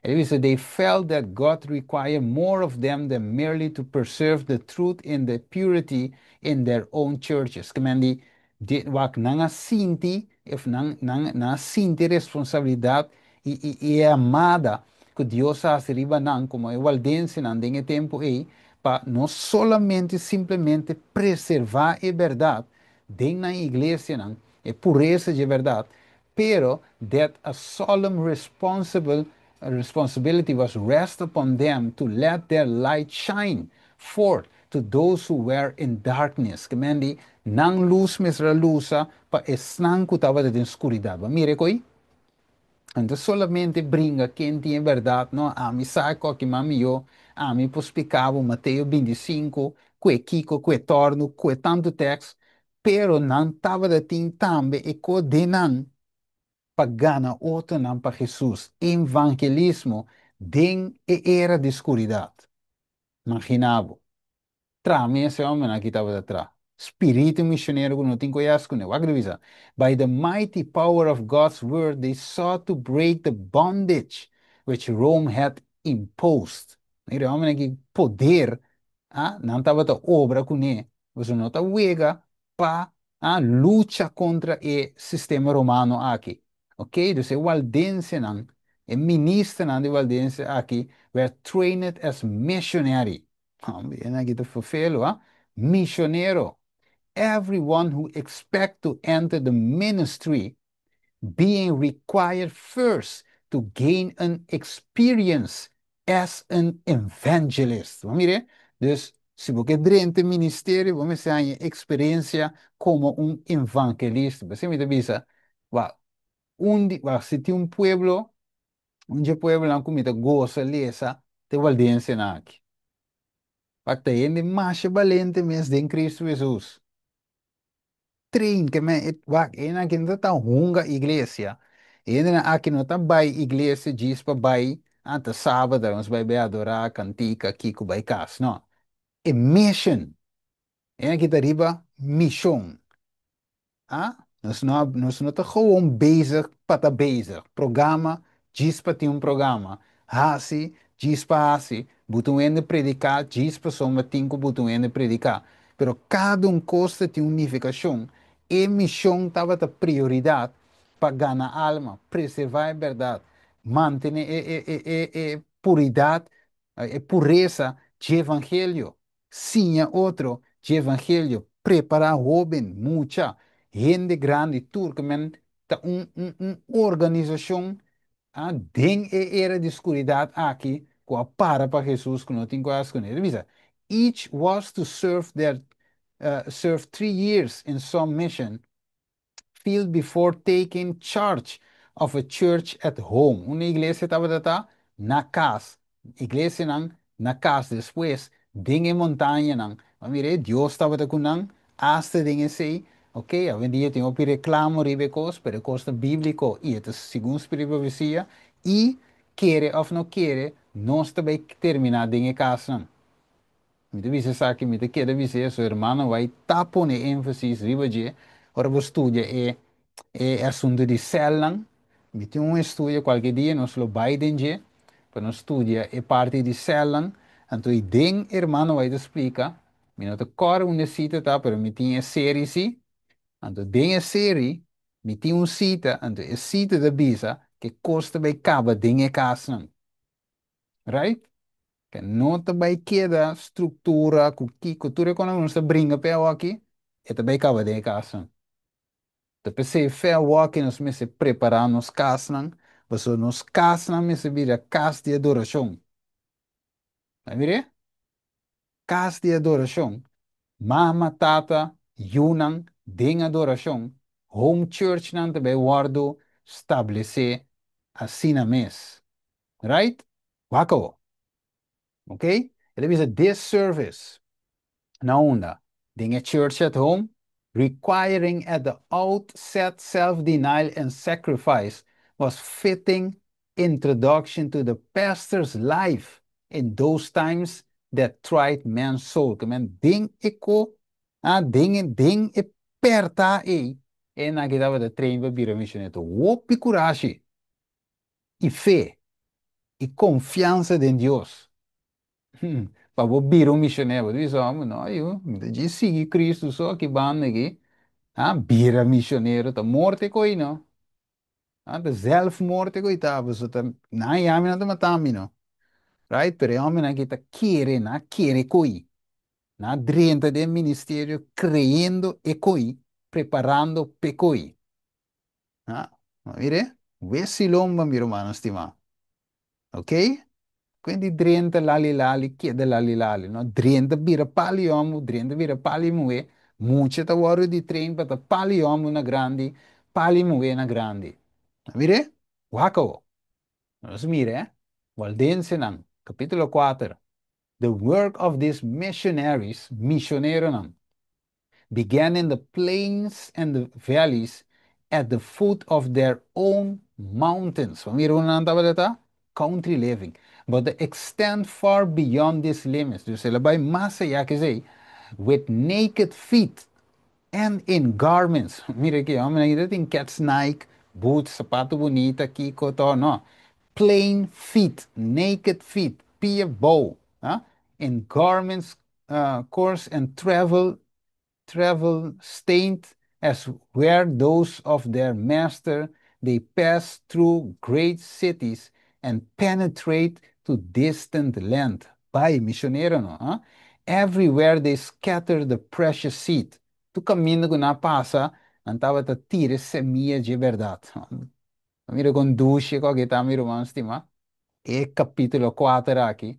E ta bisa, they felt that God required more of them than merely to preserve the truth in the purity in their own churches. Ke men di, di wak nan a sinti, if nan a sinti responsabilidat i e yamada ku Dios a hasi riba nan komo e Waldensenan den e tempu ei, pa no solamente simplemente preservá e bèrdat den nan iglesianan, e puresa di bèrdat, pero that a solemn responsible responsibility was rest upon them to let their light shine forth to those who were in darkness. Ke men di, nan lus mester a lusa pa esnan ku tabata den skuridat. Ba mira koi? Anto solamente bringa ken tin e bèrdat, no, ami sa kiko mas mihó, ami por splika bo Mateo 25, ku e kiko, ku e torno, ku e tantu teksto, pero nan tabatin tambe e kos den nan pa gana otronan pa Jesus. Evangelismo den e era di skuridat. Imaginá bo. Tra mi ese hòmber aki tabata tra. Spiritu misionero ku no tin koyas kuné. Wak bisa. By the mighty power of God's word, they sought to break the bondage which Rome had imposed. Mira, hòmber aki poder, ah, nan tabata obra kuné. Boso no ta wega pa lucha kontra e sistema romano aki. Ok? Dus e waldensenan, e ministernan di waldense aki, were trained as missionary. Hòmber, aki ta ferfelu, ah? Misionero. Everyone who expect to enter the ministry being required first to gain an experience as an evangelist. Mira, dus si bo ke drenta ministerio, bo mester haña eksperensia komo un evangelista. Bo mi bisa, wa, un di, wa, si tin un pueblo, un pueblo ku mi ta gosa lesa, ta waldensenan aki. Pa ta hende mas balente mes den Kristu Hesus. Train ke men wak ena aki no ta hunga iglesia. Ena aki no ta bai iglesia djis pa bai anta sábado nos bai bai adorá kantika kiko bai kas. No. E mission. Ena aki ta riba mishon. Ah? Nos no ta gewoon bezig pa ta bezig. Programa, djis pa tin un programa. Hasi, djis pa hasi. Buta un hende prediká, djis pasobra tin ku buta un hende prediká. Pero kada un kos tin un nifikashon. E mishon tabata prioridat pa gana alma, preservá e bèrdat, mantené e puridat, e puresa di evangelio. Siña otro di evangelio, prepará hóben, mucha, hende grandi, tur ke men ta un organisashon den e era di skuridat aki, ku a para pa Hesus, ku no tin kos kuné. Bisa, each was to serve 3 years in some mission field before taking charge of a church at home. Un iglesia tabata na kas. Iglesianan na kas despues, den e montañanan. Ma mira, Dios tabata ku nan, hasta den esei, ok, awendia tin hopi reklamo riba kos, pero kos ta bíbliko i ta segun spiritu profesia, i kere òf no kere, nos ta bai terminá den e kasnan. Mi ta bisa esaki, mi ta keda bisa so ruman bai ta pone énfasis riba dje, ora bo studia e asuntu di sèlnan, mi tin un estudio kualke dia, nos lo bai den dje, pa nos studia e parti di sèlnan, anto i den ruman bai ta splika, mi no ta kòrda un sita ta, pero mi tin e serie si, anto den e serie, mi tin un sita, anto e sita ta bisa, ku kos ta bai kaba den e kasnan. Right? Ku no ta bai keda struktura, ku kiko, tur ku nos ta bringa pe aki, e ta bai kaba den e kasnan. Ta p'esei fe aki nos mester prepará nos kasnan, pasobra nos kasnan mester bira kas di adorashon. Bai mira? Kas di adorashon. Mama, tata, yunan, den adorashon. Home church nan ta bai wòrdu establesé asina mes. Right? Wak. Ok? El a bisa this service. Na unda? Den a church at home, requiring at the outset self-denial and sacrifice was fitting introduction to the pastor's life in those times that tried man's soul. Ke men den eko, den e perta e, e na que dava de trein pa bira missioneto. Hopi kurashi, i fe, i konfiansa den Dios. Pa bo bira un misionero, bisa, no, yo, di sigui Kristu so aki banda aki. Ah, bira misionero, ta morto koi no. Ah, ta zelfmoord koi ta, so ta na yami na ta matami no. Right? Pero e hòmbernan aki ta kere, nan a kere koi. Nan a drenta den ministerio kreyendo e koi, preparando p'e koi. Ah, mira, wesi lomba, mi ruman stimá. Ok? Quindi drenta lali lali, keda lali lali, no? Drenta bira pal'i hòmber, drenta bira pal'i muhé, mucha ta wòrdu di train pa ta pal'i hòmber na grandi, pal'i muhé na grandi. Mira? Wak. Nos mira, eh? Waldensenan, kapítulo 4. The work of these missionaries, misioneronan, began in the plains and the valleys at the foot of their own mountains. Mira unda nan tabata? Country living. But they extend far beyond these limits. Dus el a bai mas ayá ku esei, with naked feet and in garments. Mira aki, hòmber, ei tin keds Nike, boots, sapatu bunita, kiko, to, no. Plain feet, naked feet. Pia bou, ah? In garments coarse and travel stained as were those of their master, they pass through great cities and penetrate to distant land. Bai, misionero, no? Ah? Everywhere they scatter the precious seed. Tur kaminda ku nan pasa, nan tabata tira simia di berdat. Mira kon dushi ku ta, mi ruman stimá. E kapítulo 4 aki.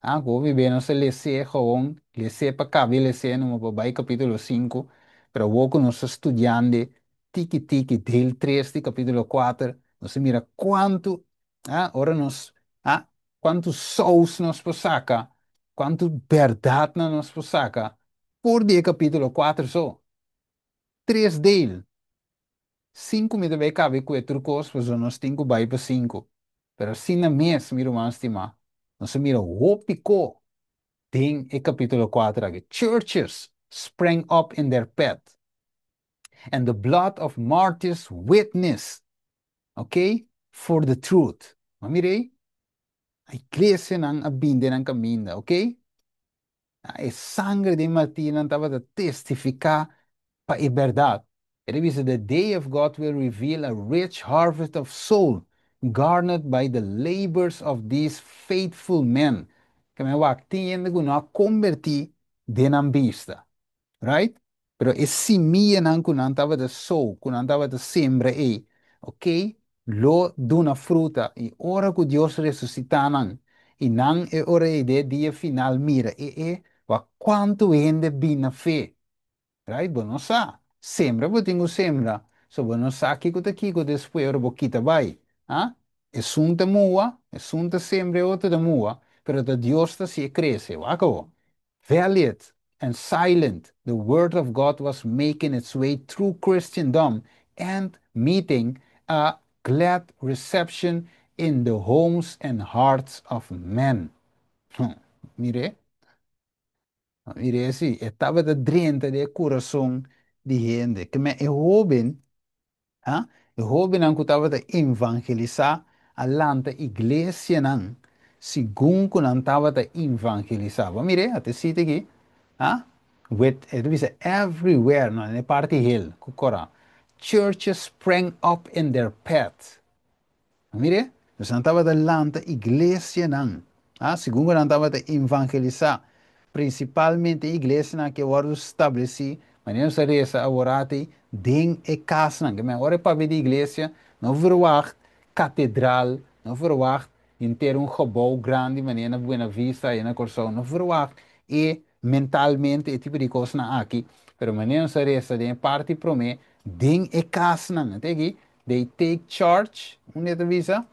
Ah, ku biba nos lesa gewoon, lesa pa kaba lesa, no bai kapítulo 5, pero awor ku nos ta studiando tiki tiki deel 3 di kapítulo 4, nos mira kuantu, ah, ora nos, ah, kuantu sous nos por saka, kuantu berdat nos por saka, for di kapítulo 4 so. Tres deel. 5 mi ta bai kaba ku e kos, pues nos tin ku bai pa 5. Pero asina mes, mi ruman stimá, nos mira hopi kos den e kapítulo 4 aki. Churches sprang up in their path. And the blood of martyrs witness, okay, for the truth. Ma mira, iglesianan a bin den nan kaminda, ok? E sanger di martirnan tabata testifiká pa e berdat. E ta bisa, the day of God will reveal a rich harvest of soul garnered by the labors of these faithful men. Ke men wak tin hende ku no a konvertí den nan bista. Right? Pero e simianan ku nan tabata sow, ku nan tabata sembra e, ok? Lo duna fruta i ora ku Dios resusitá nan i nan e ora e de dia final mira e wak kuantu hende bin na fe. Right? Bo no sa. Sembra bo tin ku sembra. So bo no sa kiko ta kiko despues ora bo kita bai. Ah? Esun ta muha, esun ta sembra, otro ta muha, pero ta Dios ta hasié krese. Wak. Valiant and silent, the word of God was making its way through Christendom and meeting a glad reception in the homes and hearts of men. Mira, mira si, e tabata drenta den kurason di hende. Ke men e hóben, ha? E hóbennan ku tabata evangelisá, a lanta iglesianan, segun ku nan tabata evangelisá. Mira, ata sita aki, ha? With, e ta bisa everywhere, no, na parti hel, ku kora. Churches sprang up in their path. Mira, nan tabata lanta iglesianan. Ah, segun nan tabata evangelisá, prinsipalmente iglesianan ku a wòrdu establesí, manera nos a lesa awor den e kasnan. Ke men ora papia di iglesia, no verwacht katedral, no verwacht henter un gebouw grandi, manera na Buena Vista i na Kòrsou, no verwacht e mentalmente e tipo di kosnan aki, pero manera nos a lesa den parti promé, den e kasnan, ata aki, they take charge, unda ta bisa?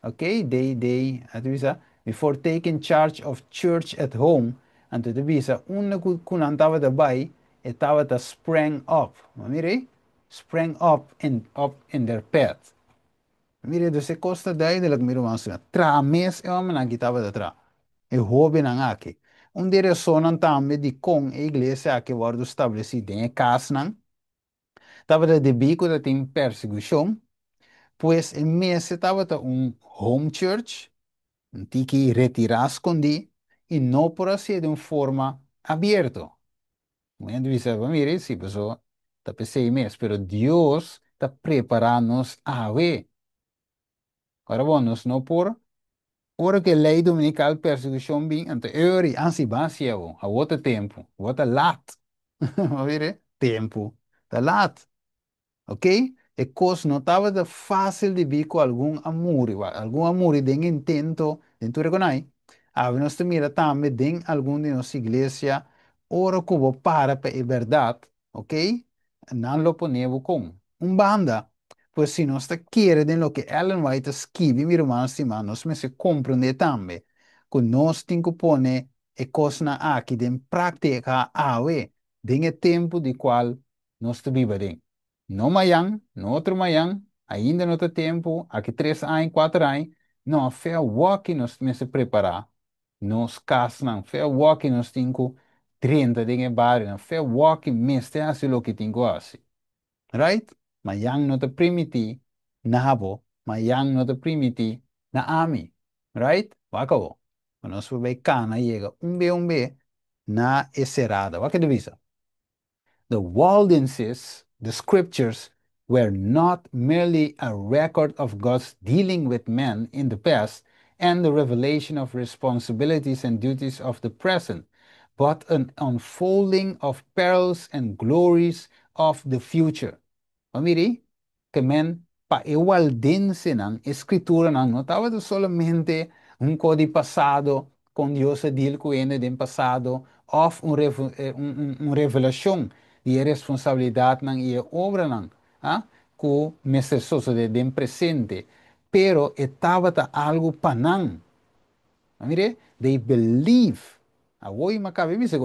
Okay, they, ata bisa, before taking charge of church at home, anto ta bisa, unda ku nan tabata bai, e tabata sprang up. Mira, sprang up in their path. Mira, dus e kos ta duidelijk, mira, man, tra mes e homem que estava atrás. E hóbennan aki. Un direkshon tambe di kon e iglesia aki a wòrdu establesí den kasnan. Tabata debí ku tin persekushon, pues e mes tabata un home church, un tiki retirá skondí, i no por hasié di un forma abierto. Mucha bisa, mira, si, pasó, ta p'esei mes, pero Dios ta preparando nos awe. Awor, bon, nos no por, ora ku lei dominikal persekushon bin, anto ori ansi basia a otro tempu, otro lat. Mira, tempu, ta lat. Ok? E kos no tabata fásil debí ku algun a muri, algun a muri den intento, den tur rekonai. Awe nos mira tambe den algun di nos iglesia, ora ku bo para pa e berdat, ok? Nan lo pone bo kon. Un banda, pues si nos ta kere den loke Ellen White a skibi, mi ruman stimá, nos mester komprondé tambe, ku nos tin ku pone e kosnan aki den práktika awe, den e tempu di kual nos ta biba den. No mañan, no otro mañan, ainda no ta tempu, aki 3 aña, 4 aña, no, for di awor nos mester prepará nos kasnan, for di awor nos tin ku 30 den bario, for di awor mester hasi loke tin ku hasi. Right? Mañan no ta primintí na bo, mañan no ta primintí na ami. Right? Wak. Pa nos por bai kana yega un be un be na e serada. Wak e bisa. The Waldenses, the scriptures, were not merely a record of God's dealing with men in the past and the revelation of responsibilities and duties of the present, but an unfolding of perils and glories of the future. Ma mira, ke men pa e waldensenan, e skrituranan no tabata solamente un kos di pasado, kon Dios a deal ku hende den pasado, òf un revelashon di responsabilidatnan i obranan, ah, ku mester sosodé den presente, pero e tabata algu pa nan. Mira, they believe. Awor m'a kaba bisa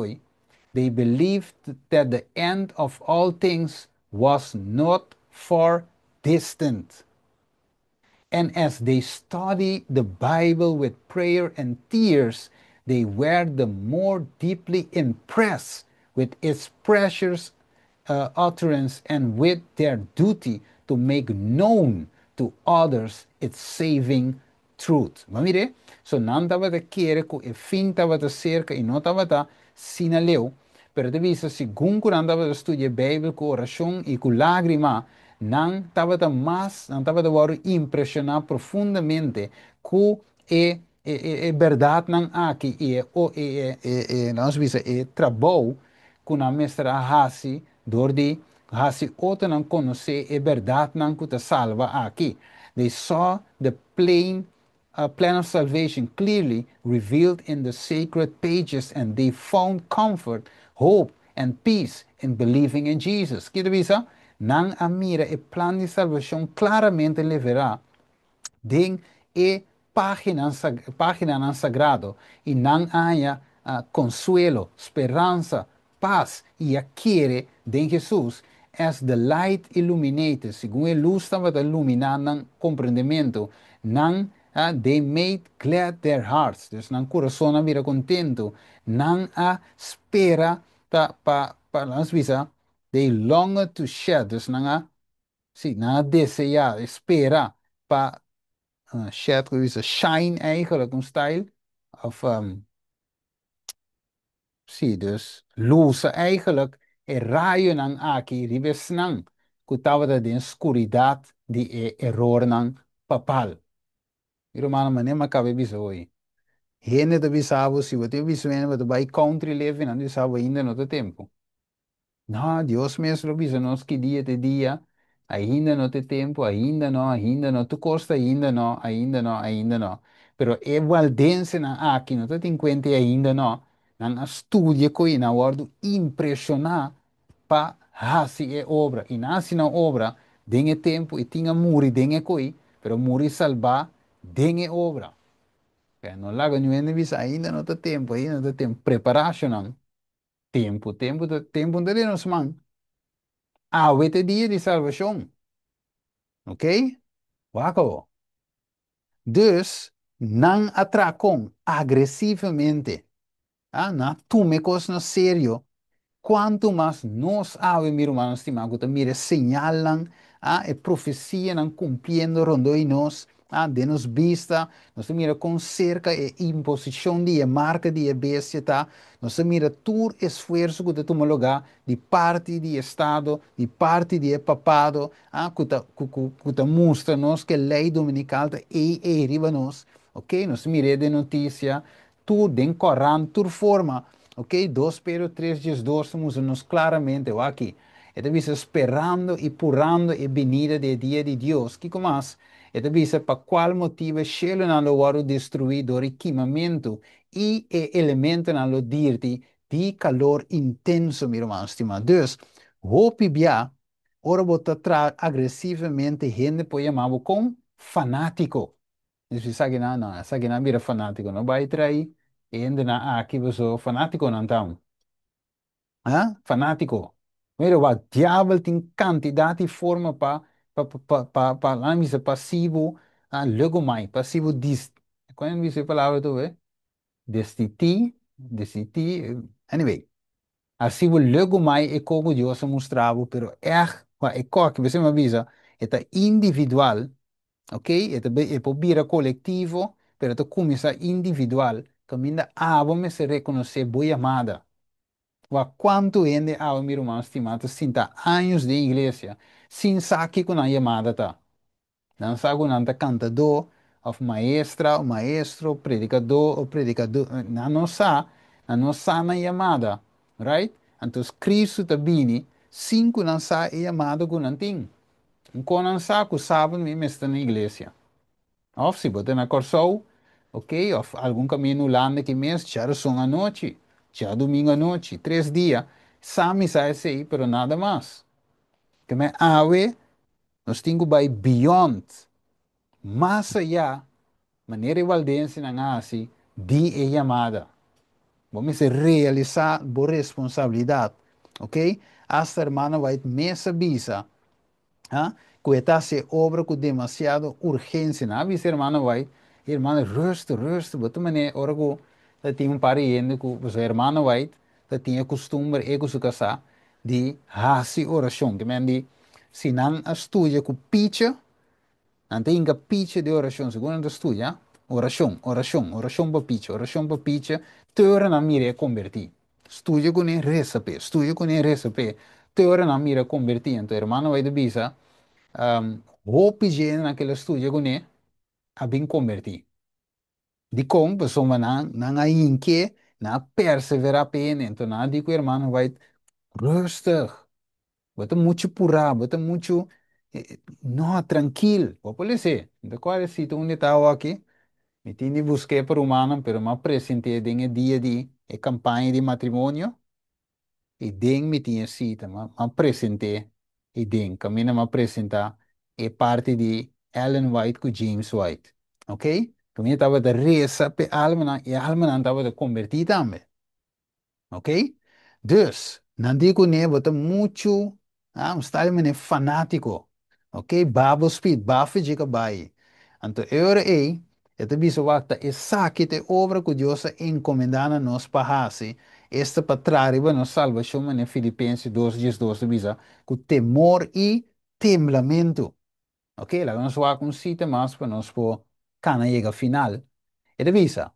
They believed that the end of all things was not far distant. And as they studied the Bible with prayer and tears, they were the more deeply impressed with its precious utterance and with their duty to make known to others its saving truth. Ma mira, so nan tabata kere ku e fin tabata serka i no tabata asina leu, pero ta bisa segun ku nan tabata studia Beibel ku orashon i ku lágrima, nan tabata mas, nan tabata impreshoná profundamente ku e berdatnan aki i e nos bisa e trabou ku nan mester a hasi dor di hasi otronan konosé e berdatnan ku ta salba aki. They saw the plain plan of salvation clearly revealed in the sacred pages and they found comfort, hope and peace in believing in Jesus. Kiko bisa? Nan a mira e plan di salbashon klaramente revelá den e páginanan sagrado i nan a haña konsuelo, speransa, pas i a kere den Jesus. As the light illuminated, segun e lus tabata iluminá nan komprendementu, nan they made glad their hearts. Dus nan kurason a bira kontentu. Nan a spera ta pa nan bisa, they longed to shed. Dus nan a si, nan a deseá, spera pa shed, hoe is het? Shine eigenlijk, een stijl. Of si, dus lusa eigenlijk e rayonan aki riba esnan ku tabata den skuridat di e erornan papal. Ruman, manera m'a kaba bisa hoy. Hende ta bisabo, si bo bisa bo ta bai country living, nan bisabo ainda no ta tempu. No, Dios mes lo bisa nos ki dia ta dia, ainda no ta tempu, ainda no, tur kos ta ainda no, ainda no, ainda no. Pero e waldensenan aki, no tin kuenta ainda no. Nan a studia kos i nan a wòrdu impreshoná pa hasi e obra. I nan a hasi e obra, den e tempu, i tin a muri den e kos, pero muri salbá den e obra. No laga ningun bisa ainda no ta tempu, ainda no ta tempu. Preparashon. Tempu, tempu, tempu no ta nos man. Awe ta dia di salbashon. Ok? Wak. Dus, nan a traha agresivamente. Ah, nan a tuma kos na serio. Kuantu mas nos awe, mi ruman stimá, ku mira señalnan, ah, e profesianan kumpliendo rondó di nos, ah, den nos bista, nos mira kon serka e imposishon di marka di bestia ta, nos mira tur esfuerso ku ta tuma lugá di parti di Estado, di parti di papado, ah, ku ta mustra nos ku lei dominikal ta ei riba nos, ok? Nos mira den notisia, tur den korant, tur forma, ok? 2 Pedro 3:12 mustra nos klaramente, aki. E ta bisa sperando i purando e benida di dia di Dios. Kiko mas? E ta bisa pa kua motibu shelunan lo wòrdu destruí dor di kimamentu i e elementonan lo dirti di kalor intenso, mi ruman stimá. Dus, hopi bia, ora bo ta traha agresivamente, hende por yama bo kon fanátiko. Dus sabi nan, no, sabi nan bira fanátiko, no bai trai hende nan aki so fanátikonan ta. Ah? Fanátiko. Mira, e diabel tin kantidat di forma pa laga bisa pasivo, ah, legumai, pasivo dis, kon bisa e palabra tu, eh? Destiti, destiti, anyway. Asina legumai e kos ku Dios a mustra bo, pero echt, e kos ku bo a bisa, ta individual, ok? E ta e bira kolektivo, pero ta kuminsá individual. Kaminda abo mester rekonosé bo yamada. Wak kuantu hende awe, mi ruman stimá, ta sinta años den iglesia sin sa kiko nan yamada ta. Nan sa ku nan ta kantadó, òf maestra òf maestro, predikadó òf predikadó. Nan no sa, nan no sa nan yamada. Right? Anto Kristu ta bini sin ku nan sa e yamada ku nan tin. Ku nan sa ku saben mi mester na iglesia. Òf si bo ta na Kòrsou, ok, òf algun kaminda Hulanda ku mes, djarason anochi, djadumingu anochi, 3 dia, sa mi sa esei, pero nada mas. Ke men awe, nos tin ku bai beyond, mas ayá, manera e waldensenan a hasi, di e yamada. Bo mester realisá bo responsabilidat, ok? Hasta hermana White mes a bisa, ha? Ku e ta hasi obra ku demasiado urgensia. Nan a bisa hermana White, hermana, rustig, rustig, bo ta manera ora ku tin un par di hende ku, hermana White, tin kustumber e ku su kasá di hasi orashon. Ke men di, si nan a studia ku picha, nan ta hinka picha di orashon, segun nan ta studia, orashon, orashon, orashon pa picha, orashon pa picha, te ora nan mira e konvertí. Studia kuné, resa p'e, studia kuné, resa p'e, te ora nan mira konvertí. Anto, hermana White a bisa, hopi hende nan ku el a studia kuné, a bin konvertí. Dikon, pasobra nan, nan a hinka, nan a perseverá p'e, anto nan di ku hermana White, rustig, bo ta muchu purá, bo ta muchu, no, trankil, bo por lesa. Anto, kua sitio unda ta aki? Mi tin di buska pa rumannan, pero m'a presentá den e dia di e kampaña di matrimonio, i den mi tin sita, m'a presentá i den, kaminda m'a presentá e parti di Ellen White ku James White, ok? Kaminda tabata resa pe almanan, i almanan tabata konvertí tambe, ok? Dus, nan di kuné bo ta muchu, ah, un style mene fanátiko, ok? Babo speed, bafe jika bai. Anto e ora ei, e ta bisa wak ta esaki ta e obra ku Dios a encomendá na nos pa hasi, esta pa traha riba nos salbashon, manera Filipenses 2:12 ta bisa, ku temor i temblamentu. Ok, laga nos wak un sita mas pa nos por kana yega final. E ta bisa,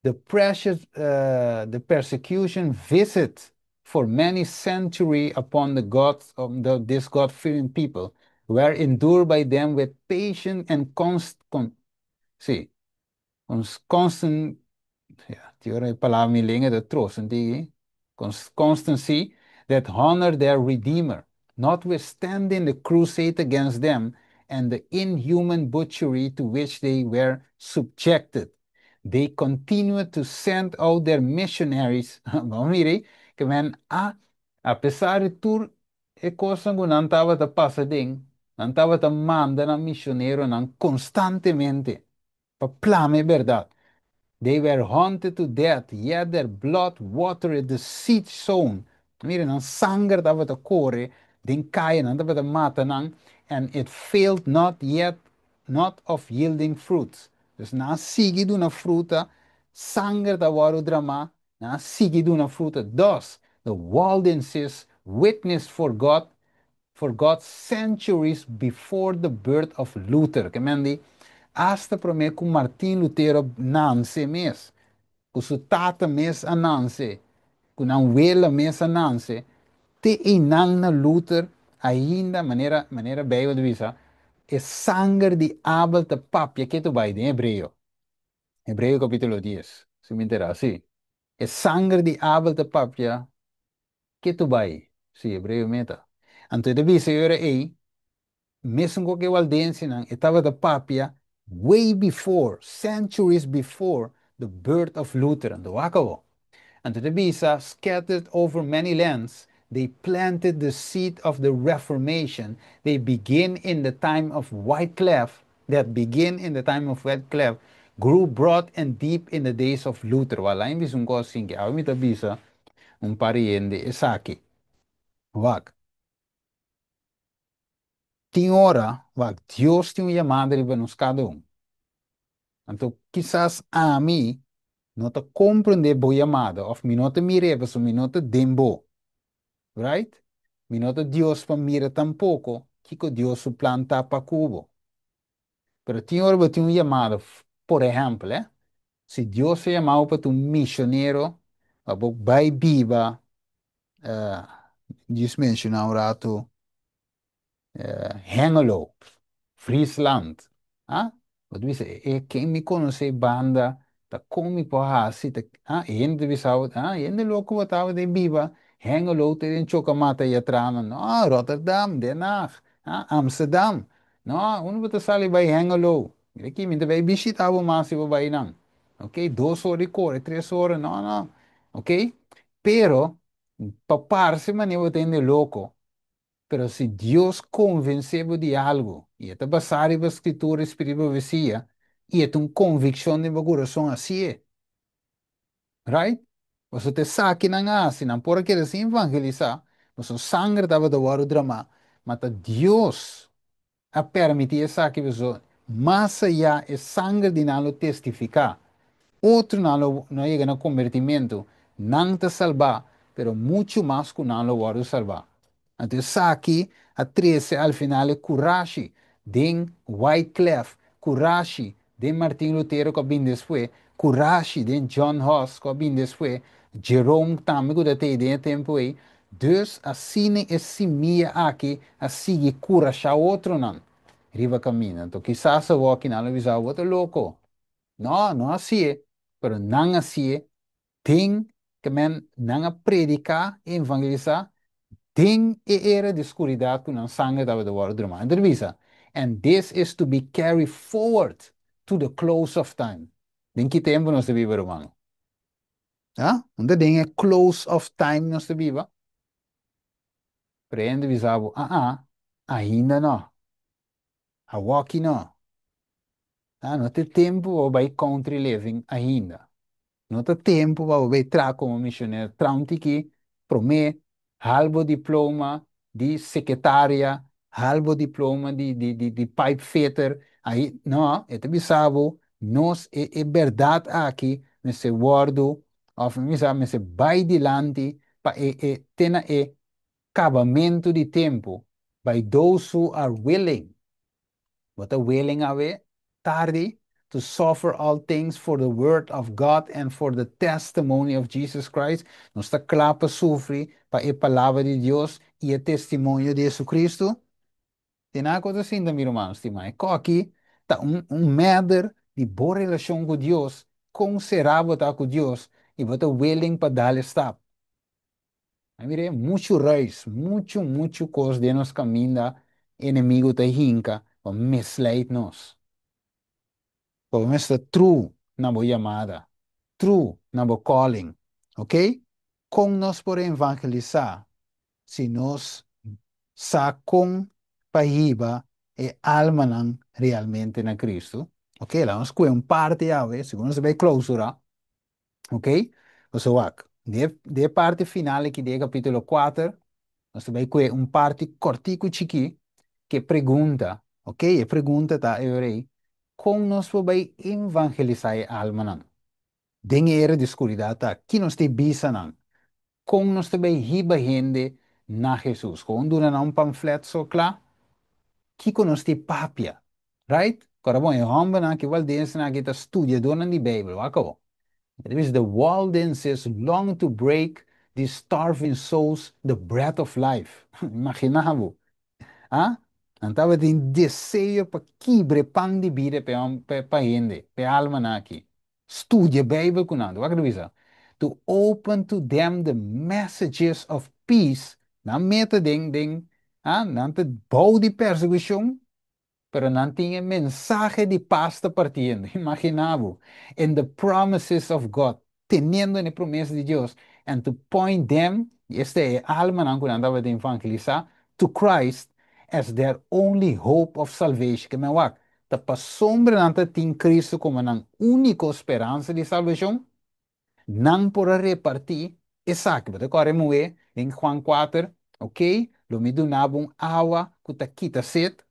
the precious, the persecution visit for many centuries upon the God of this God-fearing people were endured by them with patience and sí, constant, ja, tin ora palabra mi lenga ta trosa, constancy that honor their Redeemer, notwithstanding the crusade against them and the inhuman butchery to which they were subjected. They continued to send out their missionaries. Ban mira, ke men a, apesar di tur e kos ku nan tabata pasa den, nan tabata manda nan misioneronan konstantemente pa plama e bèrdat. They were hunted to death, yet their blood watered the seed sown. Mira, nan sanger tabata kore, den kaya, nan tabata mata nan, and it failed not yet, not of yielding fruits. Dus nan a sigui duna fruta, sanger tabata drama, nan a sigui duna fruta. Thus, the Waldenses witnessed for God centuries before the birth of Luther. Ke men di, hasta promé ku Martin Lutero nase mes, ku su tata mes a nase, ku nan wela mes a nase, te einan na Luther ainda manera Beibel ta bisa, e sanger di Abel ta papia ketu bai den Hebreo. Hebreo kapítulo 10. Si mi enterá, sí. E sanger di Abel ta papia ketu bai. Sí, Hebreo meta. Anto e ta bisa ora ei, mesun ku e waldensenan, e tabata papia way before, centuries before the birth of Luther. Anto wak awor. Anto e ta bisa, scattered over many lands, they planted the seed of the Reformation. They begin in the time of Wycliffe, that begin in the time of Wycliffe, grew broad and deep in the days of Luther. Wala in bisa un kos sinke. Awe mi ta bisa un par di hende esaki. Wak. Tin ora, wak, Dios tin un yamada riba nos kada un. Anto, kisas ami no ta komprondé bo yamada, òf mi no ta mira, pasobra mi no ta den bo. Right? Mi no ta Dios pa mira tampoko kiko Dios su plan ta pa ku bo. Pero tin ora bo tin un yamada, por ehèmpel, eh? Si Dios a yama bo pa ta un misionero, pa bo bai biba, djis menshoná un ratu, Hengelo, Friesland. Ah? Bo ta bisa, e ken mi konosé banda, ta kon mi por hasi, ta, ah, e hende ta bisa bo, ah, hende loko bo tabata den biba, Hengelo te den choka mata i atrá nan, no, Rotterdam, Den Haag, ah, Amsterdam, no, unda bo ta sali bai Hengelo? Mira aki, mi ta bai bishita bo mas si bo bai nan. Ok, 2 ora di kore, 3 ora, no, no, ok? Pero, pa parse manera bo ta hende loko, pero si Dios konvensé bo di algu, i e ta basá riba Skritura i spiritu di profesia, i e ta un konvikshon den bo kurason, hasié. Right? Pasobra ta esaki nan a hasi, nan por a keda sin evangelisá, pasobra sanger tabata wòrdu dramá, ma ta Dios a permití esaki pasobra mas ayá e sanger di nan lo testifiká. Otronan lo no yega na kombertimentu, nan ta salbá, pero muchu mas ku nan lo wòrdu salbá. Anto esaki a trese al final e kurashi den Wyclef, kurashi den Martin Lutero ku a bin despues, kurashi den John Huss ku a bin despues, Jerome tambe ku ta tei den e tempu ei. Dus asina e simia aki a sigui kurashá otronan riba kaminda. Anto kisas awor aki nan lo bisa, Bo ta loko. No, no hasié, pero nan hasié den ke men nan a prediká i evangelisá den e era di skuridat ku nan sanger tabata wòrdu drumá. Anto ta bisa, And this is to be carried forward to the close of time. Den ki tempu nos ta biba, rumannan? Ha? Unda den e close of time nos ta biba? Pero e hende bisa bo, Ah, ah, ainda no. Awoki no. Ah, no ta e tempu pa bo bai country living ainda. No ta tempu pa bo bai traha komo misionero. Traha un tiki promé, hal bo diploma di sekretaria, hal bo diploma di pipe fitter. Ai, no, e ta bisa bo, nos e bèrdat aki mester wòrdu, òf mi bisa mester bai dilanti pa e te na e kabamentu di tempu, by those who are willing. Bo ta willing awe tardi to suffer all things for the word of God and for the testimony of Jesus Christ? Nos ta kla pa sufri pa e palabra di Dios i e testimonio di Jesucristo? Tin algu ta sinta, mi ruman stimá. E koki ta un meder di bo relashon ku Dios, kon será bo ta ku Dios i bo ta willing pa dal e stap. A mira, muchu ruis, muchu, muchu kos den nos kaminda enemigu ta hinka pa misleid nos. Pa bo mester true na bo yamada, true na bo calling, ok? Kon nos por evangelisá si nos sa kon pa hiba e almanan realmente na Cristo? Ok, laga nos kue un parti awe, segun nos ta bai klousura. Ok? Pasobra wak, den e parti final aki di e kapítulo 4, nos ta bai kue un parti kòrtiku chikí ku e pregunta, ok? E pregunta ta e ora ei, Kon nos por bai evangelisá e almanan? Den e era di skuridat ta, ki nos ta e bisa nan? Kon nos ta bai hiba hende na Hesus? Kon duna nan un pamflèt so kla? Kiko nos ta e papia? Right? Kora bon, e hòmbernan aki, waldensenan aki ta studiadónan di Beibel, wak awor. E ta bisa, The Waldenses long to break these starving souls the bread of life. Imaginá bo. A? Nan tabatin deseo pa kibra e pan di bida pa e pa hende, pa e almanan aki. Studia Beibel ku nan. Wak ta bisa, To open to them the messages of peace. Nan meta den den, a, nan ta bou di persekushon, pero nan tin e mensahe di pas ta partiendo. Imaginá bo. And the promises of God, teniendo e promesa di Dios, and to point them, esta e almanan ku nan tabata evangelisá, to Christ as their only hope of salvation. Ke men wak, ta pasobra nan ta tin Cristo komo nan úniko speransa di salbashon, nan por a repartí esaki. Bo ta kòrda e muhé den Juan 4, ok, lo mi duna bo un awa ku ta kita set,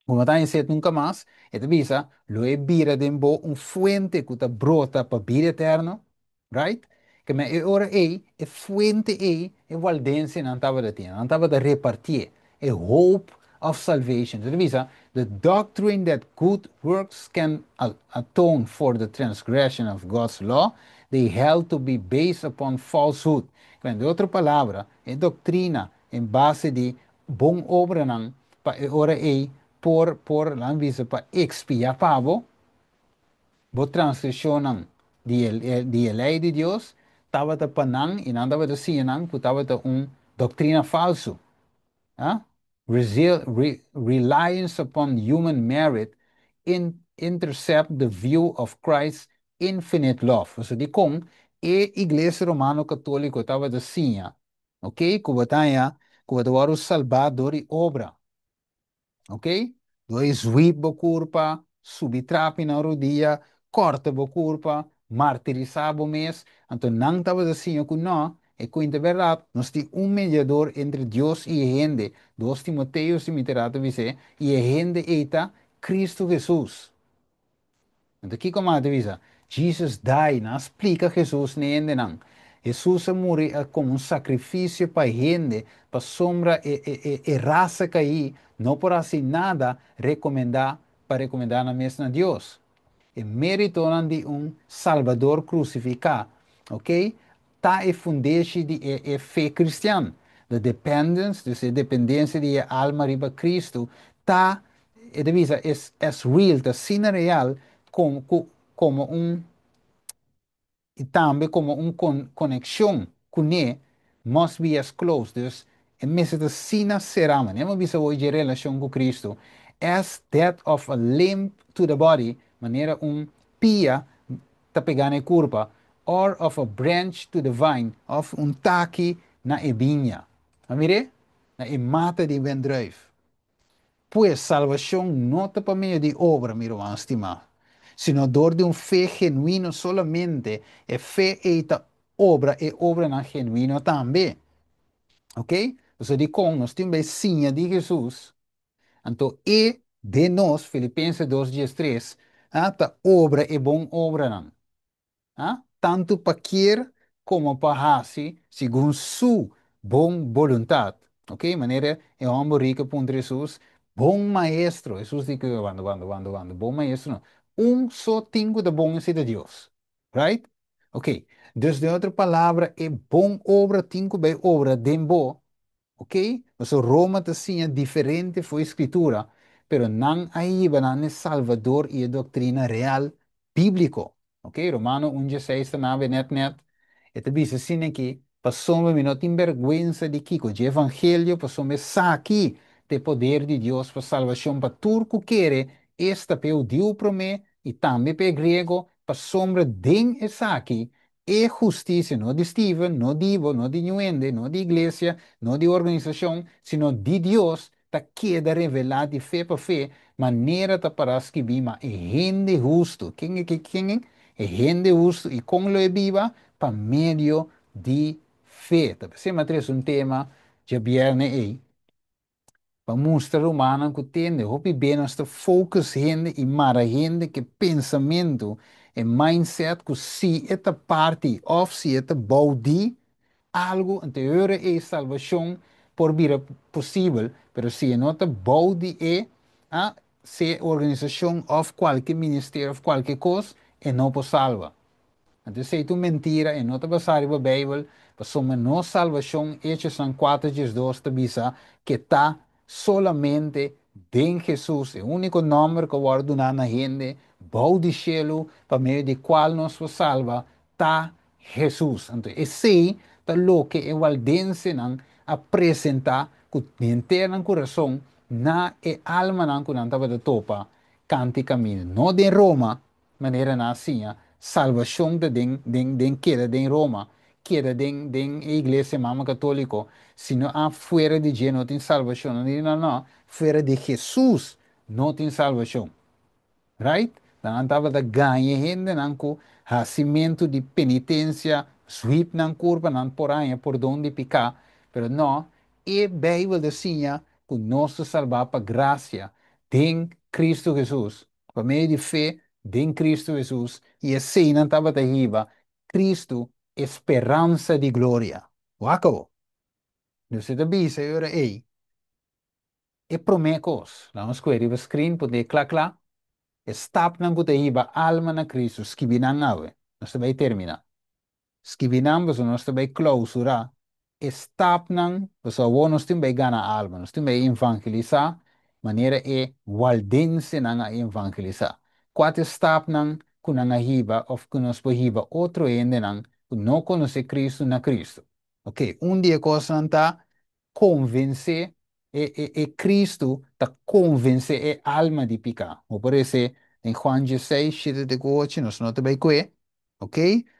bo no ta haña set nunka mas. E ta bisa, lo e bira den bo un fuente ku ta brota pa bida eterno. Right? Ke men e ora ei, e fuente ei, e waldensenan tabata tin. Nan tabata repartié e hope of salvation. E ta bisa, the doctrine that good works can atone for the transgression of God's law, they held to be based upon falsehood. Den otro palabra, e doktrina en base di bon obranan pa e ora ei por laga bisa pa ekspiá pa bo, bo transgreshonnan di e lei di Dios, tabata pa nan i nan tabata siña nan ku tabata un doktrina falsu. Ah? Reliance upon human merit intercept the view of Christ's infinite love. Osea, di kon e Iglesia Romano Katóliko tabata siña, ok? Ku bo ta, ku bo ta wòrdu salbá dor di obra, ok? Dor di zwip bo kurpa, subi trapi na rudia, kòrta bo kurpa, martirisá bo mes. Anto nan tabata siña ku no, e ku ta berdat, nos tin un mediador entre Dios i hende. 2 Timoteo, si mi ta erá, ta bisa, i e hende ei ta Kristu Hesus. Anto, kiko nan ta bisa? Jesus died, nan a splika Jesus na hendenan. Jesus a muri komo un sakrifisio pa hende, pasombra e rasa kaí, no por hasi nada rekomendá pa rekomendá nan mes na Dios. E méritonan di un Salbador krusifiká, ok? Ta e fundeshi di e fe kristian. The dependence, dus e dependensia di alma riba Kristu, ta, e ta bisa, is as real, ta asina real, komo un, i tambe komo un konekshon kuné, must be as close. Dus, e mester ta asina será, ne? M'a bisa hopi relashon ku Kristu, as that of a limb to the body, manera un pia ta pegá na kurpa, or of a branch to the vine, òf un taki na e biña. Mira? Na e mata di wendruif. Pues salbashon no ta pa medio di obra, mi ruman stimá, sino dor di un fe genuino solamente, e fe ei ta obra e obranan genuino tambe. Ok? Osea, di kon nos tin siña di Hesus, anto e den nos, Filipensenan 2:3, ah, ta obra e bon obranan. Ah? Tantu pa kier komo pa hasi, segun su bon boluntat. Ok? Manera e hòmber riku a puntra Hesus, bon maestro. Hesus di ku, wanda, wanda, wanda, wanda, bon maestro no. Un so tin ku ta bon, esei ta Dios. Right? Ok. Dus, den otro palabra, e bon obra tin ku bai obra den bo. Ok? Osea, Roma ta siña diferente for di Skritura, pero nan a hiba nan Salvador i e doktrina real bíbliko. Ok? Romano 1,6 ta na net net. E ta bisa asina aki, pasobra mi no tin bèrgwensa di kiko, di evangelio, pasobra esaki ta poder di Dios pa salbashon pa tur ku kere, esta pa hudiu promé i tambe pa griego, pasobra den esaki e hustisia, no di Steven, no di bo, no di ningun hende, no di iglesia, no di organisashon, sino di Dios, ta keda revelá di fe pa fe, manera ta pará skibí, ma e hende hustu. Ken e ken? E hende hustu i kon lo e biba? Pa medio di fe. Ta p'esei m'a trese un tema djabièrnè ei. Pa mustra rumannan ku tende, hopi be nos ta focus hende i mara hende ku pensamentu e mindset ku si e ta parti òf si e ta bou di algu, anto e salbashon por bira posibel, pero si e no ta bou di e, ah, sea organisashon òf kualke ministerio òf kualke kos, e no por salba. Anto, esei ta un mentira, e no ta basá riba Beibel, pasobra nos salbashon, Echonan 4:2 ta bisa, ku ta solamente den Hesus, e úniko nòmber ku a wòrdu duná na hende, bou di shelu, pa medio di kual nos por salba, ta Hesus. Anto, esei ta loke e waldensenan a presentá ku henter nan kurason na e almanan ku nan tabata topa kant'i kaminda. No den Roma, manera nan a siña, salbashon ta den keda den Roma, keda den iglesia mama katóliko, sino a fuera di dje no tin salbashon. No, no, fuera di Hesus no tin salbashon. Right? Nan tabata gaña hendenan ku hasimentu di penitensia, zwip nan kurpa nan por haña pordon di piká, pero no, e Beibel ta siña ku nos ta salbá pa grasia den Kristu Hesus, pa medio di fe den Kristu Hesus, i esei nan tabata hiba Kristu, speransa di gloria. Wak. Nos ta bisa ora ei. E promé kos, laga nos kue riba screen, pone kla kla, e stapnan ku ta hiba alma na Kristu, skibi nan awe. Nos ta bai terminá. Skibi nan pasobra nos ta bai klousurá. E stapnan, pasobra awor nos tin bai gana alma, nos tin bai evangelisá manera e waldensenan a evangelisá. Kua ta e stapnan ku nan a hiba òf ku nos por hiba otro hendenan ku no konosé Kristu na Kristu? Oke, un di e kosnan ta konvensé e, e, e Kristu ta konvensé e alma di piká. Bo por esei den Juan 16, 7 te ku 8, nos no ta bai kue. Ok?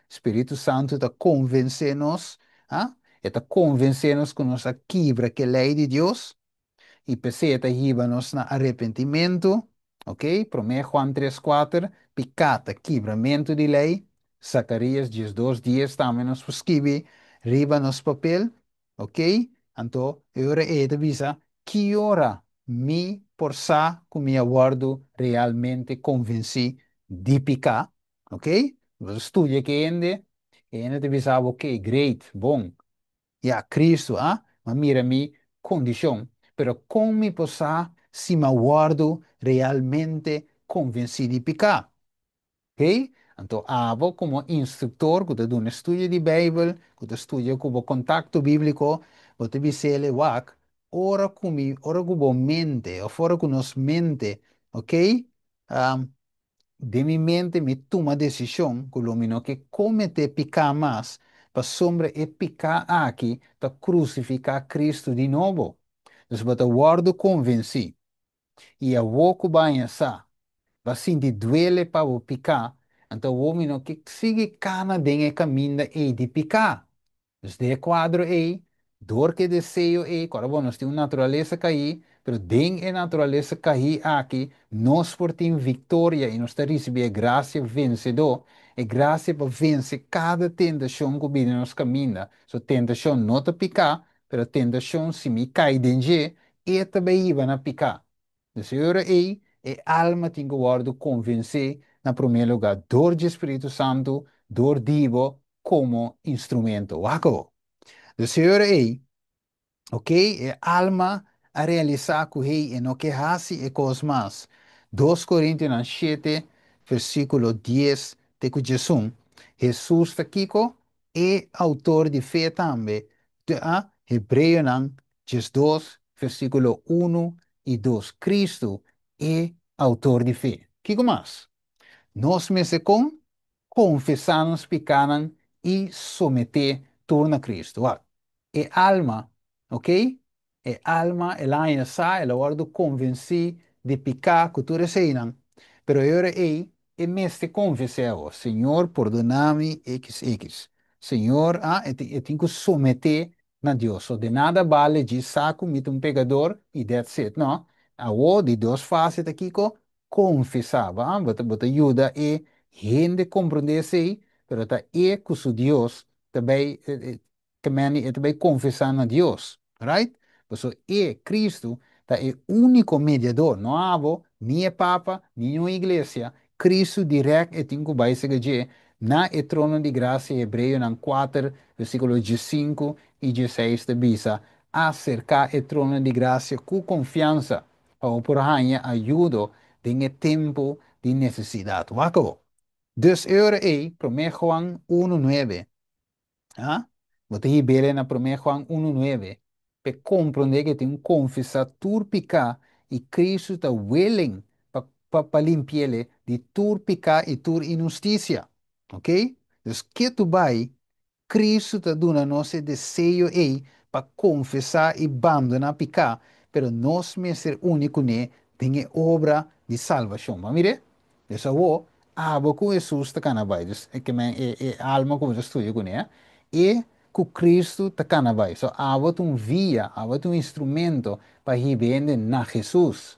Spiritu Santu ta konvensé nos, ah? E ta konvensé nos ku nos a kibra ku e lei di Dios i p'esei e ta hiba nos na arepentimentu. Ok? Promé Juan 3, 4, piká ta kibramentu di lei. Zacarías 12, 10 tambe nos por skibi riba nos papel. Ok? Anto, e ora ei ta bisa, ki ora mi por sa ku mi a wòrdu realmente konvensí di piká? Ok? Bo studia ku hende, e hende ta bisa bo, ok, great, bon. Ya, Kristu, ah, m'a mira mi kondishon. Pero kon mi por sa si mi a wòrdu realmente konvensí di piká? Ok? Anto, abo komo instruktor ku ta duna estudio di Beibel, ku ta studia ku bo kontakto bíbliko, bo ta bis'é wak, ora ku mi, ora ku bo mente, òf ora ku nos mente, ok? Den mi mente mi tuma desishon ku lo mi no ke kometé piká mas, pasobra e piká aki ta krusifiká Kristu di nobo. Dus bo ta wòrdu konvensí. I awor ku bo a haña sa, bo a sinti duele pa bo piká, anto awor mi no ke sigui kana den e kaminda ei di piká. Dus den e kuadro ei, dor ku e deseo ei, ku ora bo nos tin un naturalesa kaí, pero den e naturalesa kaí aki, nos por tin viktoria i nos ta risibí e grasia vensedó, e grasia pa vense kada tentashon ku bini nos kaminda. So tentashon no ta piká, pero tentashon si mi kai den dje, e ta bai hiba na piká. Dus e ora ei, e alma tin ku wòrdu konvensé na promé lugá dor dje Spiritu Santu, dor di bo komo instrumento. Wak awor. Dus e ora ei, ok, e alma a realisá ku hey, e no ke hasi e kos mas. 2 Korintionan 7, versíkulo 10 te ku 11, Hesus ta kiko? E outor di fe tambe. A Hebreonan 12, versíkulo 1 i 2. Kristu, e outor di fe. Kiko mas? Nos mester kon konfesá nos pikánan i someté tur na Kristu. Wak, e alma, ok? E alma, el a haña sa, el a wòrdu konvensí di piká ku tur eseinan. Pero e ora ei, e mester konfesá awor, Señor, pordoná mi XX. Señor, ah, e tin ku someté na Dios. So, de nada bale djis sa ku mi ta un pekador i that's it, no? Awor, di dos fase ta kiko? Konfesá, ba? Bo ta yuda e hende komprondé esei, pero ta e ku su Dios ta bai, ke men e ta bai konfesá na Dios, right? Pasobra e, Kristu, ta e úniko mediador, no abo, ni e Papa, ni niun iglesia. Kristu dirèkt e tin ku bai serka dje na e trono di grasia. Hebreonan 4, versíkulo 15 i 16 ta bisa, Aserká e trono di grasia ku konfiansa, pa bo por haña ayudo den e tempu di nesesidat. Wak awor. Dus e ora ei, Promé Juan 1, 9, ah? Bo ta hib'el na Promé Juan 1, 9, p'e komprondé ku e tin ku konfesá tur piká i Kristu ta willing pa pa pa limpi'el di tur piká i tur inhustisia. Ok? Dus ke tu bai Kristu ta duna nos e deseo ei pa konfesá i bandoná piká, pero nos mester uni kuné den e obra di salbashon. Bo a mir'é? Dus awor, abo ku Hesus ta kana bai. Dus, e ke men e e alma ku bo ta studia kuné, e ku Kristu ta kana bai. So, abo ta un via, abo ta un instrumento pa hiba hende na Hesus.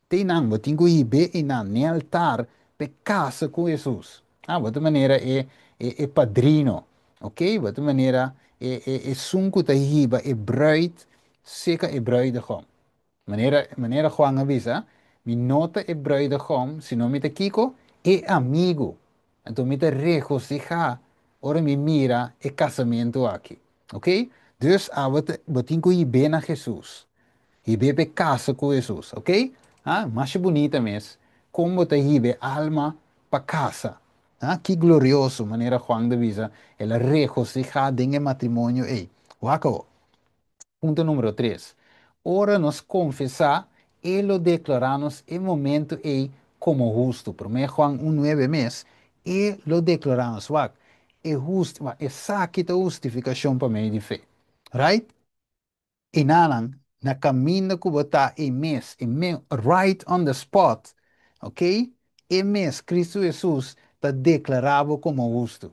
Te einan, bo tin ku hib'é einan n'e altar p'e kasa ku Hesus. Ah, bo ta manera e e e padrino, ok? Bo ta manera e e esun ku ta hiba e bruid seka e bruidegom. Manera manera Juan a bisa, Mi no ta e bruidegom, sino mi ta kiko? E amigu. Anto mi ta regosihá ora mi mira e kasamentu aki. Ok? Dus abo ta bo tin ku hib'é na Hesus. Hib'é p'e kasa ku Hesus, ok? Ha, masha bunita mes, kon bo ta hib'e alma pa kasa. Ha, ki glorioso, manera Juan ta bisa, el a regosihá den e matrimonio ei. Wak awor. Punto numero tres. Ora nos konfesá, E lo deklará nos e momento ei komo hustu. Promé Juan un nuebe mes, E lo deklará nos. Wak, e hust, wak, esaki ta hustifikashon pa medio di fe. Right? Enanan, na kaminda ku bo ta ei mes, e me, right on the spot, ok? E mes, Kristu Hesus, ta deklará bo komo hustu.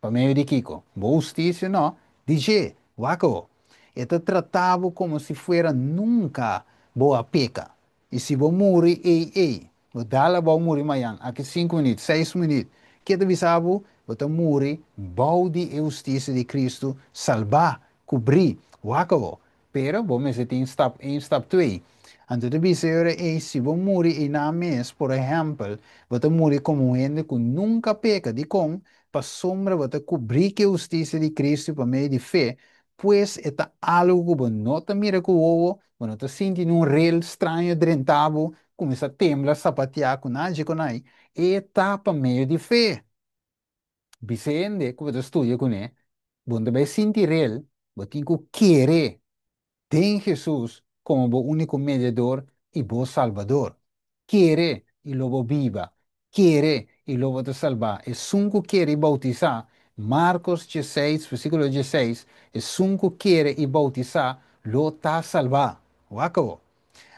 Pa medio di kiko? Bo hustisia? No, di dje. Wak awo. E ta trata bo komo si fuera nunka bo a peka. I si bo muri ei ei, bo dal abou muri mayan, aki sinku minüt, seis minüt, ke ta bisa bo? Bo ta muri bou di e hustisia di Kristu, salbá, kubrí. Wak awo. Pero bo mester tin stap un, stap twee. Anto ta bisa e ora ei, si bo muri einan mes, por ehèmpel, bo ta muri komo un hende ku nunka peka. Dikon? Pasobra bo ta kubrí ku e hustisia di Kristu pa medio di fe, pues e ta algu ku bo no ta mira ku wowo, bo no ta sinti niun rel straño drenta bo, kuminsá tembla, sapatiá ku nan dje ku nan ei. E ta pa medio di fe. Bisa e hende ku bo ta studia kuné, bo no ta bai sinti rel, bo tin ku kere den Hesus komo bo úniko Mediador i bo Salbador. Kere i lo bo biba. Kere i lo bo ta salbá. Esun ku kere i boutisá, Markos dieseis, versíkulo dieseis, esun ku kere i boutisá lo ta salbá. Wak awor.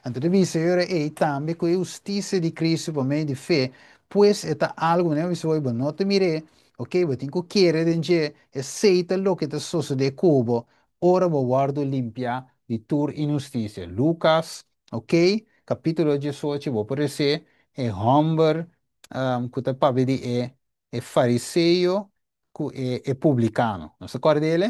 Anto ta bisa e ora ei tambe ku e hustisia di Kristu pa medio di fe, pues e ta algu, manera mi bisa bo, bo no ta mir'é, ok, bo tin ku kere den dje, esei ta loke ta sosodé ku bo ora bo wòrdu limpiá di tur inhustisia. Lukas, ok, kapítulo diesocho, bo por resé e hòmber ku ta papia di e e fariseo ku e e publikano. Nos ta kòrda di el?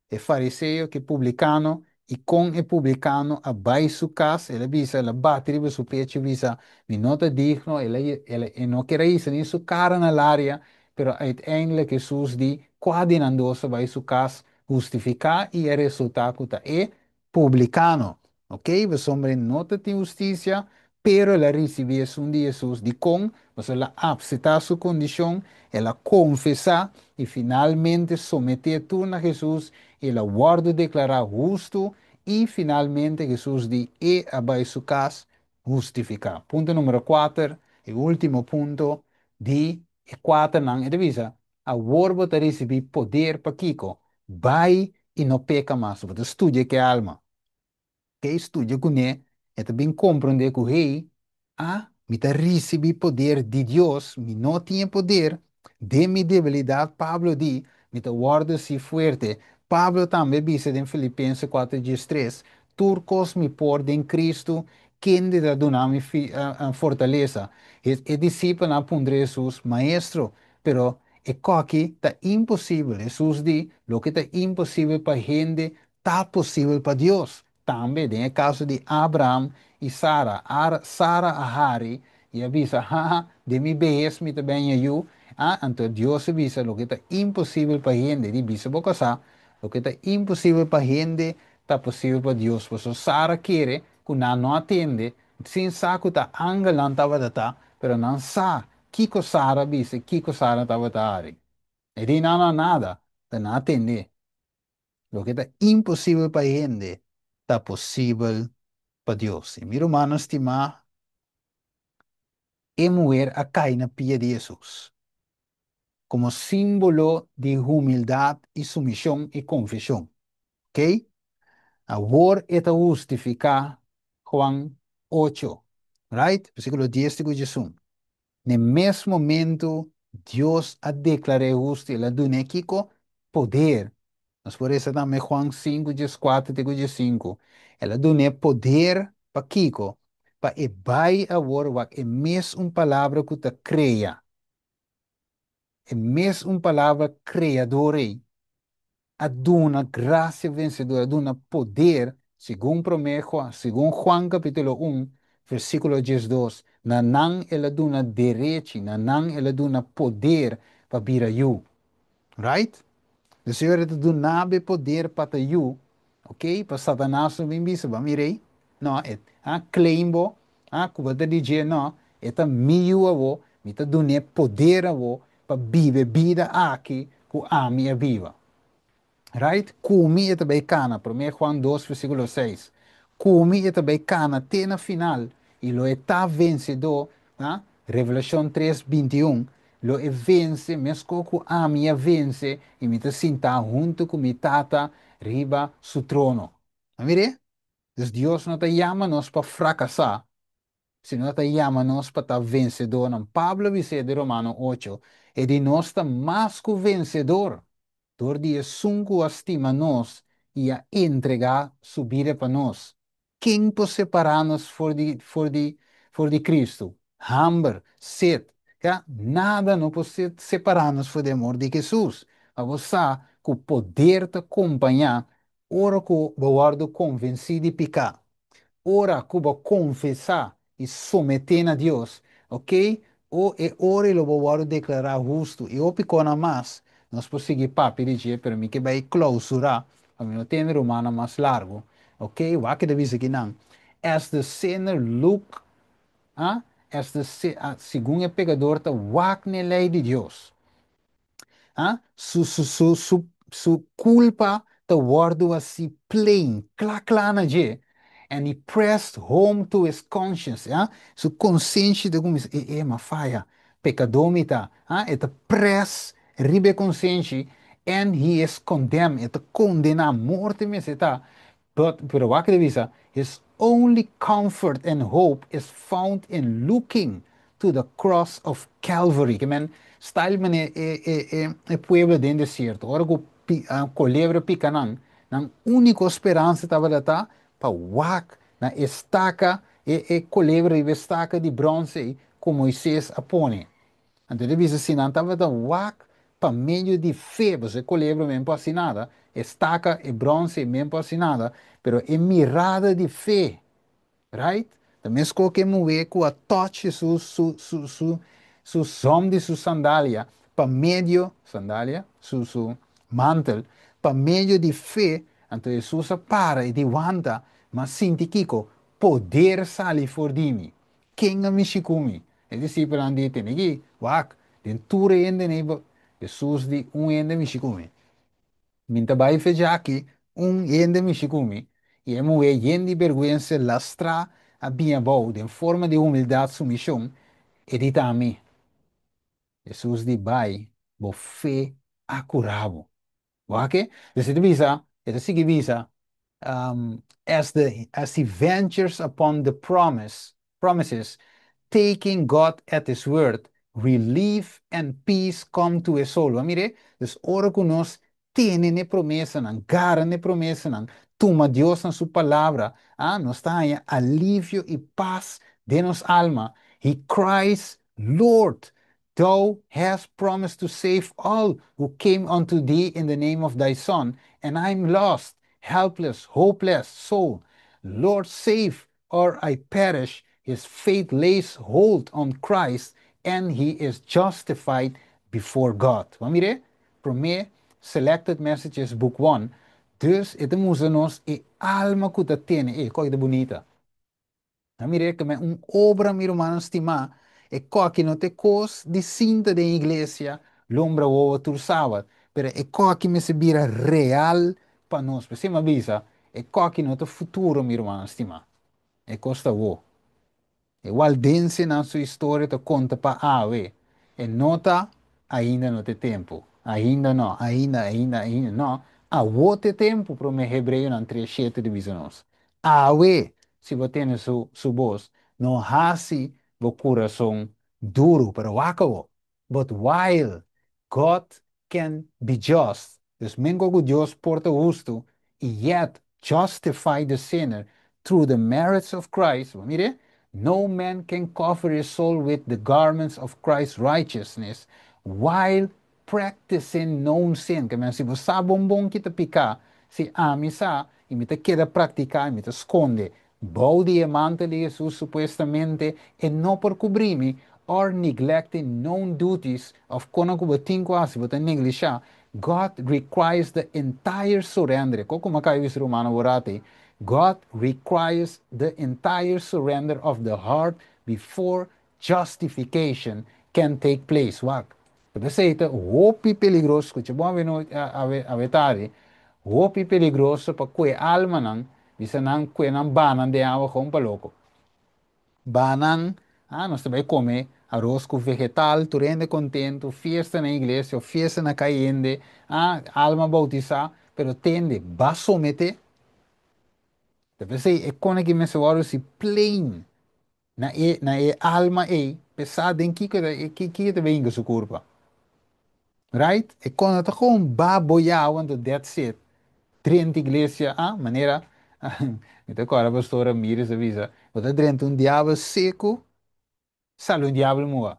E fariseo ku e publikano i kon e publikano a bai su kas, el a bisa, el a bati riba su pechu i bisa, Mi no ta digno, el a el a e no ker a hisa ni su kara na laria, pero uiteindelijk Hesus di, Kua di nan dos a bai su kas hustifiká i a resultá ku ta e publikano. Ok, pasobra e no ta tin hustisia, pero el a risibí esun di Hesus. Dikon? Pasobra el a apseptá su kondishon, el a konfesá i finalmente someté tur na Hesus i el a wòrdu deklará hustu i finalmente Hesus di e a bai su kas hustifiká. Punto numero kuater, e último punto di e kuaternan, e ta bisa, Awor bo ta risibí poder pa kiko? Bai i no peka mas. Bo ta studia ku e alma. Ke studia kuné, e ta bin komprondé ku, hey, a, mi ta risibí poder di Dios, mi no tin e poder, den mi debilidat, Pablo di, mi ta wòrdu hasi fuerte. Pablo tambe a bisa den Filipense kuater diestres, Tur kos mi por den Kristu, kende ta duna mi fortalesa. E disipelnan a puntra Hesus, Maestro, Pero e koki ta imposibel. Hesus di, Loke ta imposibel pa hende, ta posibel pa Dios. Tambe den e kaso di Abraham i Sara. Sara a hari i a bisa, Ha ha, den mi behes mi ta benya yu. A Anto Dios a bisa, Loke ta imposibel pa hende, di bisa bo kasá, loke ta imposibel pa hende, ta posibel pa Dios. Pasobra Sara kere ku nan no a tende, sin sa ku ta angelnan tabata ta, pero nan sa Kiko Sara bisa i kiko Sara tabata hari? E di nan a nada, ta nan a tende. Loke ta imposibel pa hende, ta posibel pa Dios. I mi rumannan stimá, e muher a kai na pia di Hesus komo símbolo di humildat i sumishon i konfeshon. Oké? Awor e ta hustifiká Juan ocho, right? Versíkulo dies te ku diesun. Na e mes momentu Dios a deklar'é hustu i el a dun'é kiko? Poder. Nos por resa tambe Juan sinku dieskuater te ku diesinku. El a dun'é poder pa kiko? Pa e bai awor wak e mes un palabra ku ta krea. E mes un palabra kreador ei a duna grasia vensedor, a duna poder, segun promé Juan, segun Juan kapítulo un, versíkulo diesdos, na nan el a duna derechi, na nan el a duna poder pa bira yu. Right? De Señor e ta duna bo e poder pa ta yu, ok? Pa Satanas no bin bisa, Bo a mira ei? No, e a claim bo, a ku bo ta di dje, no, e ta mi yu awo, mi ta dun'é poder awo pa biba e bida aki ku ami a biba. Right? Ku mi e ta bai kana, Promé Juan 2 versíkulo 6. Ku mi e ta bai kana te na final i lo e ta vensedó, ha? Revelashon 3, 21. Lo e vense meskos ku ami a vense i mi ta sintá huntu ku mi Tata riba su trono. A mir'é? Dus Dios no ta yama nos pa frakasá, sino ta yama nos pa ta vensedónan. Pablo a bis'é den Romano 8, E di nos ta mas ku vensedor dor di esun ku a stima nos i a entregá su bida pa nos. Ken por separá nos for di, for di, for di Kristu? Hamber, set, ya, nada no por separá nos for di amor di Hesus. Pa bo sa ku poder ta kompañá ora ku bo wòrdu konvensí di piká. Ora ku bo konfesá i someté na Dios, ok, o e ora ei lo bo wòrdu deklará hustu. I hopi kona mas nos por sigui papia di dje, pero mi ke bai klousurá, pa mi no tene rumannan mas largu, ok. Wak ke ta bisa kinan, As the sinner look, ah, as the si, ah, segun e pekador ta wak n'e lei di Dios. Ah, su, su, su, su, su culpa ta wordo así plain, cla cla na dje. And he pressed home to his conscience, ah, su consenshi ta cuminsa, e, e, m'a faya, pecadó mi ta, ah, e ta press riba e consenshi, and he is condemned, e ta condena, morte mester ta. But, pero wak ta bisa, his only comfort and hope is found in looking to the cross of Calvary. Ke men, style mane e, e, e, e pueblo den desierto. Ora ku pi, uh, kolebra pika nan, nan úniko speransa tabata ta pa wak na e staka, e, e kolebra riba e staka di bronse ei ku Moises a pone. Anto e bisa si nan tabata wak pa medio di fe, pasobra e kolebra men por hasi nada, e staka, e bronse men por hasi nada, pero e mirada di fe, right? Ta meskos ku e muhé ku a touch Hesus su su su su zòm di su sandalia pa medio, sandalia? Su su mantel, pa medio di fe, anto Hesus a para i di wanta, m'a sinti kiko? Poder sali for di mi. Ken a mishi ku mi? E disipelnan di, Tene aki, wak, den tur e hende nei bo. Hesus di, Un hende mishi ku mi. Mi ta bai fecha aki, un hende mishi ku mi. I e muhé yen di bergwensa lastrá a bin abou den forma di humildat sumishon, e di ta mi. Hesus di, Bai, bo fe a kura bo. Wak e? Dus e ta bisa, e ta sigui bisa, as the as he ventures upon the promise, promises, taking God at his word, relief and peace come to his soul. Bo a mira e? Dus ora ku nos tene n'e promesanan, gara n'e promesanan, tuma Dios na su palabra, ah, nos ta haña alivio i pas den nos alma. He cries, Lord, Thou hast promised to save all who came unto thee in the name of thy Son, and I'm lost, helpless, hopeless soul. Lord, save or I perish. His faith lays hold on Christ and he is justified before God. Bo a mir'é? Promé, Selected Messages, Book One. Dus e ta mustra nos e alma ku ta tene. E kòki ta bunita. A mir'é ku un obra, mi rumannan stimá, e kòki no ta e kos di sinta den iglesia lombra wowo tur sabat, pero e kòki mester bira real pa nos. P'esei mi a bisa, e kòki no ta futuro, mi rumannan stimá, e kos ta awó. E waldensenan su historia ta konta pa awe. E no ta, ainda no ta e tempu. Ainda no, ainda, ainda, ainda no. Awó ta e tempu, promé Hebreonan 3:7 ta bisa nos. Awe, si bo tene su su bos, no hasi bo kurason duru, pero wak awo. But while God can be just, dus mengo ku Dios por ta hustu, i yet justify the sinner through the merits of Christ, bo mira, no man can cover his soul with the garments of Christ's righteousness while practicing known sin. Ke men si bo sa bon bon ki ta piká, si ami sa i mi ta keda praktiká i mi ta skonde bou di e mantel di Hesus supuestamente e no por kubrí mi, or neglecting known duties òf kona ku bo tin ku hasi bo ta neglishá, God requires the entire surrender. Ko kuma kai wis rumano bo rati? God requires the entire surrender of the heart before justification can take place. Wak. P'esei ta hopi peligroso, skucha bon awe tardi, hopi peligroso pa kue almanan, bisa nan kue nan banan den awa gewoon pa loko. Banan, ah, nos ta bai kome aros ku vegetal, tur hende kontentu, fiesta na iglesia, fiesta na kayende, ah, alma boutisá, pero tende, b'a someté. Ta p'esei e kos aki mester wòrdu si plain na e alma ei, p'e sa den kiko kiko ta bin su kurpa. Right? E kos no ta gewoon baboyá, anto that's it. Drenta iglesia, ah, manera, mi ta kòrda pastor Ramirez a bisa, bo ta drenta un diabel seku, sali un diabel muhá.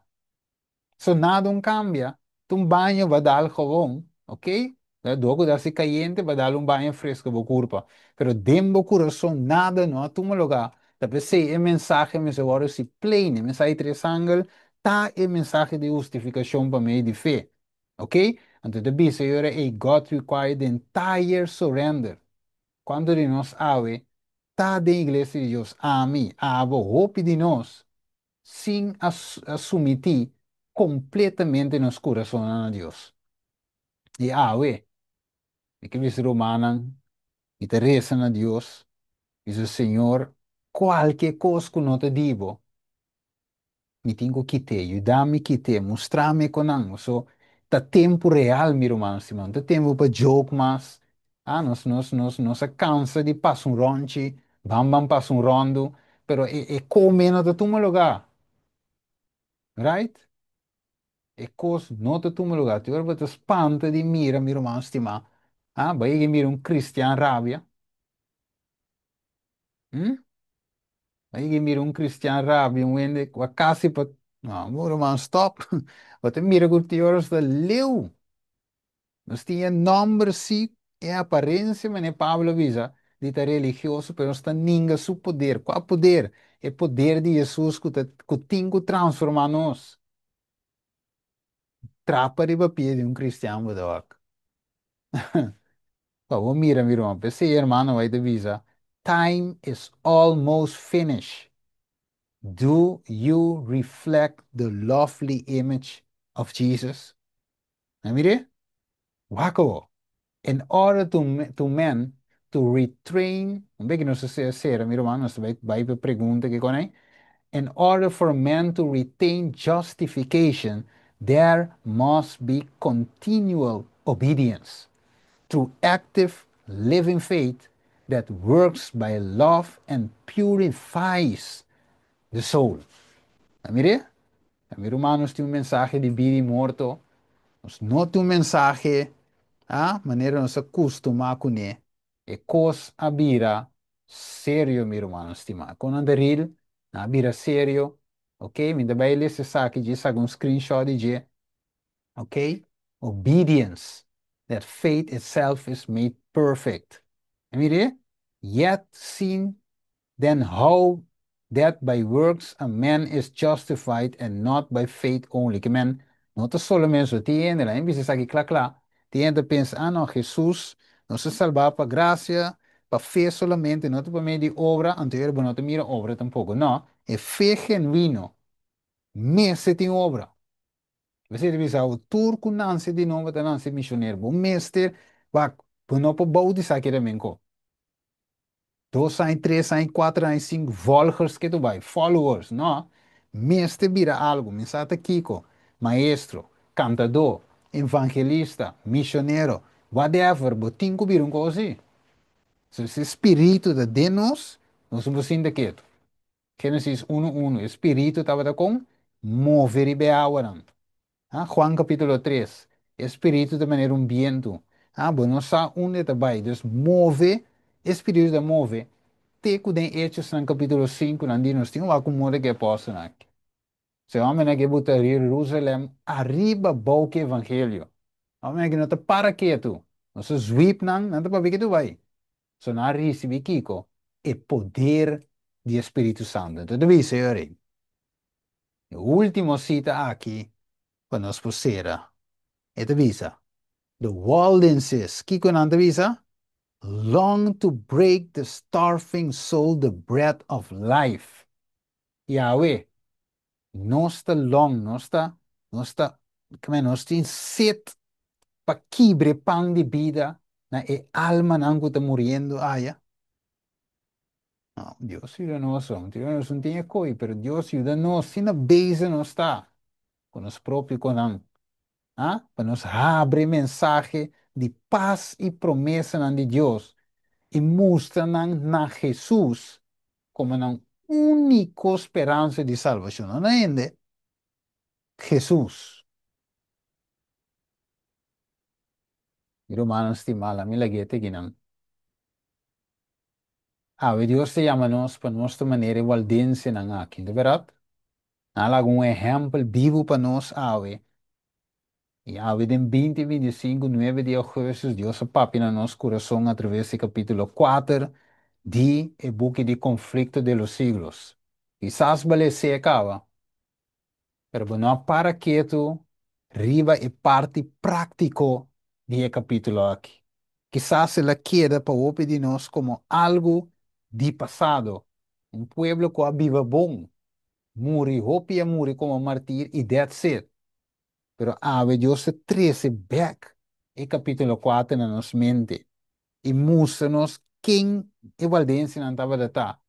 So nada no kambia. Un baño b'a dal gewoon, ok? Dor ku ta kayente, b'a dal un baño fresku bo kurpa. Pero den bo kurason nada no a tuma lugá. Ta p'esei e mensahe mester wòrdu si plain, e mensahe tres angel, ta e mensahe di hustifikashon pa medio di fe. Ok? Anto ta bisa e God required the entire surrender. Kuantu di nos awe ta den iglesia di Dios, ami, abo, hopi di nos, sin someté kompletamente nos kurason na Dios. I awe, mi ke bisa rumannan, i ta resa na Dios, bisa Señor, kualke kos ku no ta di bo, mi tin ku kit'é, yuda mi kit'é, mustra mi kon nan, so, ta tempu real, mi ruman stimá, ta tempu pa joke mas, ah, nos a kansa di pasa un rònchi, bam bam pasa un ròndu, pero e kome no ta tuma lugá, right? E kos no ta tuma lugá. Te ora bo ta spanta di mira, mi ruman stimá, ah, bai mira un kristian rabia, Bai mira un kristian rabia, un hende kasi pa, no, mi ruman, stop. Bo ta mira ku te ora ta leu. Nos tin nòmber sí, e aparensia, ma Pablo a bisa, di ta religioso, pero nos ta ninga su poder. Kua poder? E poder di Hesus ku tin ku transformá nos. Trapa riba pia di un kristian, bo wak. Bo mira, mi ruman, p'esei ruman bai bisa, time is almost finished. Do you reflect the lovely image of Jesus? Mira? Wak. In order to men to retrain, ban ku nos sera, mi ruman, nos bai bai pa pregunta ku kon In order for men to retain justification, there must be continual obedience through active living faith that works by love and purifies the soul. Mira? Mi ruman, nos tin un mensahe di bida i morto. Nos no tin un mensahe, ah, manera nos a kustumá kuné. E kos a bira serio, mi ruman stimá. Kon anderil, a bira serio. Ok? Mi ta bai lesa esaki, djis un screenshot di dje. Ok? Obedience. That faith itself is made perfect. Mira? Yet seen then how that by works a man is justified and not by faith only. Ke men no ta solamente tin hende, ei bisa aki kla kla. Tin hende pensa, ah no, Hesus nos a salba pa grasia, pa fe solamente, no pa medio di obra, anto no ta mira obra tampoko. No, e fe genuino. Mester tin obra. Bo ta bisa, o tur ku nase di nobo ta nase misionero. Bo mester, wak, bo no por boutisá ku ko. 2 aña, 3 aña, 4 aña, 5 volgers ku tu bai, followers, no. Mester bira algu, mester kiko, maestro, kantadó, evangelista, misionero, whatever, bo tin ku bira un kos. So, e spiritu ta den nos, nos no sinta ketu. Génesis 1:1, e spiritu tabata kon move riba awa. Ah, Juan kapítulo 3, e spiritu ta manera un bientu. Ah, bo no sa unda ta bai. Dus move, e spiritu ta move. Te ku den Hechos na kapítulo 5, nan di nos tin un akumodo ku apòstel aki. E hòmber ku buta Jerusalèm ariba abou ku evangelio. Hòmber ku no ta para ketu. Nos sweep nan, no ta pa ketu bai. So nan a risibí kiko e poder di Spiritu Santu. Anto, bisa, e último sita aki, pa nos por sera, e ta bisa, the Waldenses, kiko nan ta bisa? Long to break the starving soul the bread of life. Yahweh, nos ta long, nos ta, komo nos tin set pa kibra pan di bida na e almanan ku ta muriendo aya. No, Dios yuda nos, Dios no tin koi, pero Dios yuda nos, asina bezig nos ta, ku nos propio konan. Ah? Pa nos habri mensahe di pas i promesa di Dios i mustra na Hesus komo e úniko speransa di salbashon. No ainda? Hesus. Rumannan stimá, mi lag'é te akinan. Ah, Dios ta yama nos pa nos manera waldensenan aki, di berdat? Nan un ehèmpel bibu pa nos awe. I awe den 2025, 9 di ougùstùs, Dios a papia na nos kurason atraves di kapítulo 4 di e buki di Conflicto de los Siglos. Kisas bo a les'é kaba, pero no para ketu riba e parti práktiko di e kapítulo aki. Kisas el a keda pa hopi di nos komo algu di pasado. Un pueblo ku a biba bon, muri, hopi a muri komo mártir i that's it. Pero awe Dios a trese bèk e kapítulo 4 na nos mente i mustra nos ken e waldensenan tabata.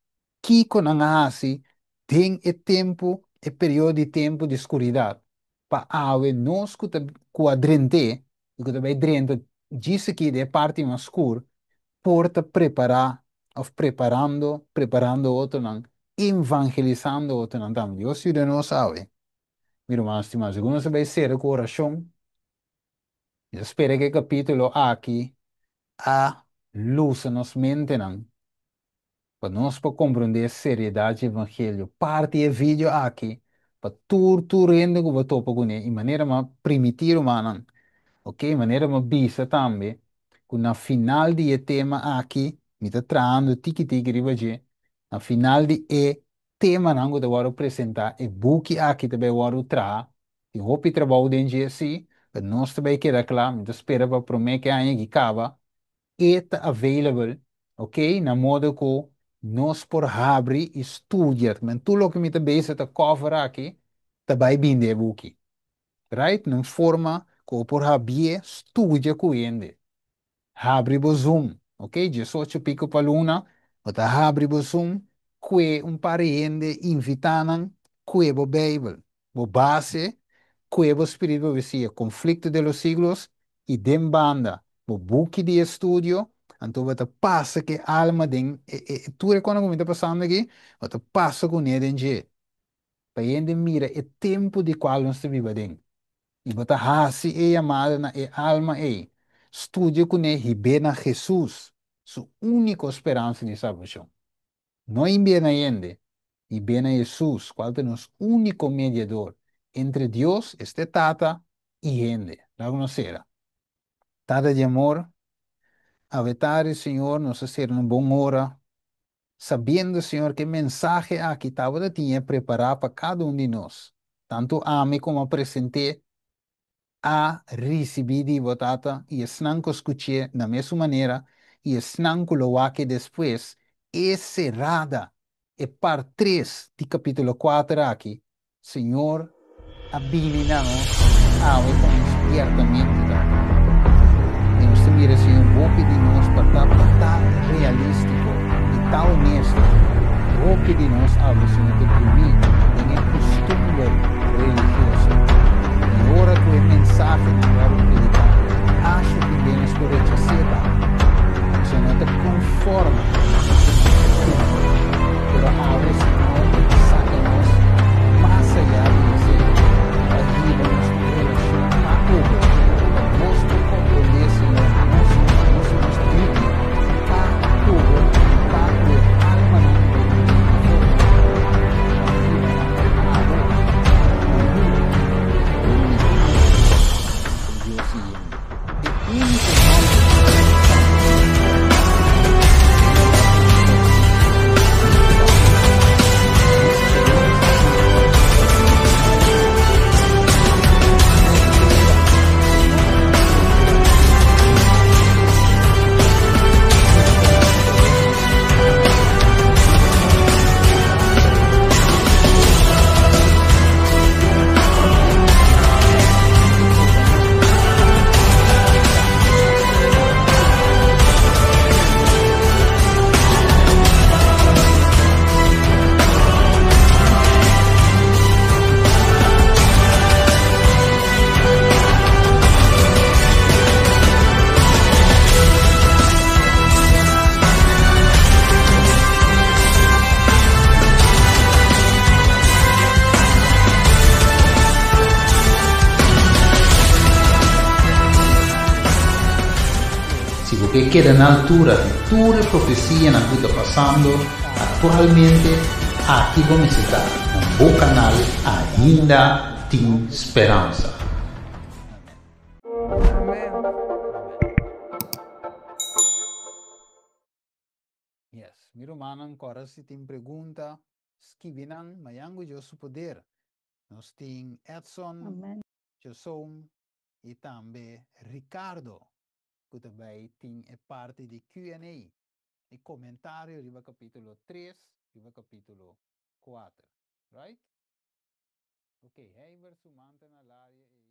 Kiko nan a hasi den e tempu, e periodo di tempu di skuridat. Pa awe nos ku a drenta, i ku tambe drenta, djis aki e parti mas skur, por ta prepará, òf preparando, preparando otronan, evangelisando otronan tambe. Dios yuda nos awe. Mi ruman stimá, segun nos bai sera ku orashon, mi ta spera ku e kapítulo aki a lusa nos mentenan, pa nos por komprondé seriedat di evangelio. Parti e video aki, pa tur hende ku bo topa kuné, i manera m'a primintí rumannan, ok? Manera m'a bisa tambe, ku na final di e tema aki, mi ta trahando tiki tiki riba dje, na final di e temanan ku ta wòrdu presentá, e buki aki tambe wòrdu traha, i hopi trabou den dje si, pero nos tambe keda kla, mi ta spera pa promé ku e aña aki kaba, e ta available, ok? Na modo ku nos por habri i studia. Men tur loke mi ta bezig ta cover aki, ta bai bin den e buki. Right? Na forma ku por habri studia ku hende. Habri bo Zoom, ok? 18 piko pa luna, bo ta habri bo Zoom, kue un par di hende, invitá nan, kue bo Beibel, bo base, kue bo Spiritu Profesia, Conflicto de los Siglos, i den banda, bo buki di estudio, anto bo ta pasa ku e alma den, e, tur e kos ku mi ta pasando aki, bo ta pasa kuné den dje. Pa hende mira e tempu di kual nos ta biba den. I bo ta hasi e yamada na e alma ei. Studia kuné hib'é na Hesus, su úniko speransa di salbashon. No hib'é na hende, hib'é na Hesus, kual ta nos úniko mediador entre Dios, este Tata, i hende. Laga nos sera. Tata di amor, awe tardi, Señor, nos a sera un bon ora, sabiendo, Señor, ku e mensahe aki tabatin prepará pa kada un di nos, tantu ami komo present'é a risibí di bo Tata i esnan ku skuch'é na mesun manera i esnan ku lo wak e despues e serada e part 3 di kapítulo 4 aki, Señor, a bini na nos awe ku un spièrtamentu, Tata. I nos ta mira, Señor, hopi di nos pa ta realístiko i ta honesto. Hopi di nos awe, Señor, ta drumí den e kustumber religioso. I ora ku e mensahe nan wòrdu prediká, asta tin den nos por rechas'é, Tata. Señor, no ta konforme ku pero awe, Señor, saka nos mas ayá di esei. Pa hiba nos un relashon pa ku Bo. Pa nos por komprondé, Señor, nos duty pa ku Bo i pa ku e almanan ku nos pa hiba nan na Bo, Bo Yu, Bo úniko. ke keda na altura di tur e profesianan ku ta pasando aktualmente, aki bo mester ta na bo kanal Ainda Tin Speransa. Yes, mi rumannan kòrda si tin pregunta skibi nan mañan ku Dios su poder. Nos tin Edson, Jason i tambe Ricardo ku ta bai tin e parti di Q&A i komentario riba kapítulo tres riba kapítulo kuater. Right? Ok, Heibert su man ta na laria ei.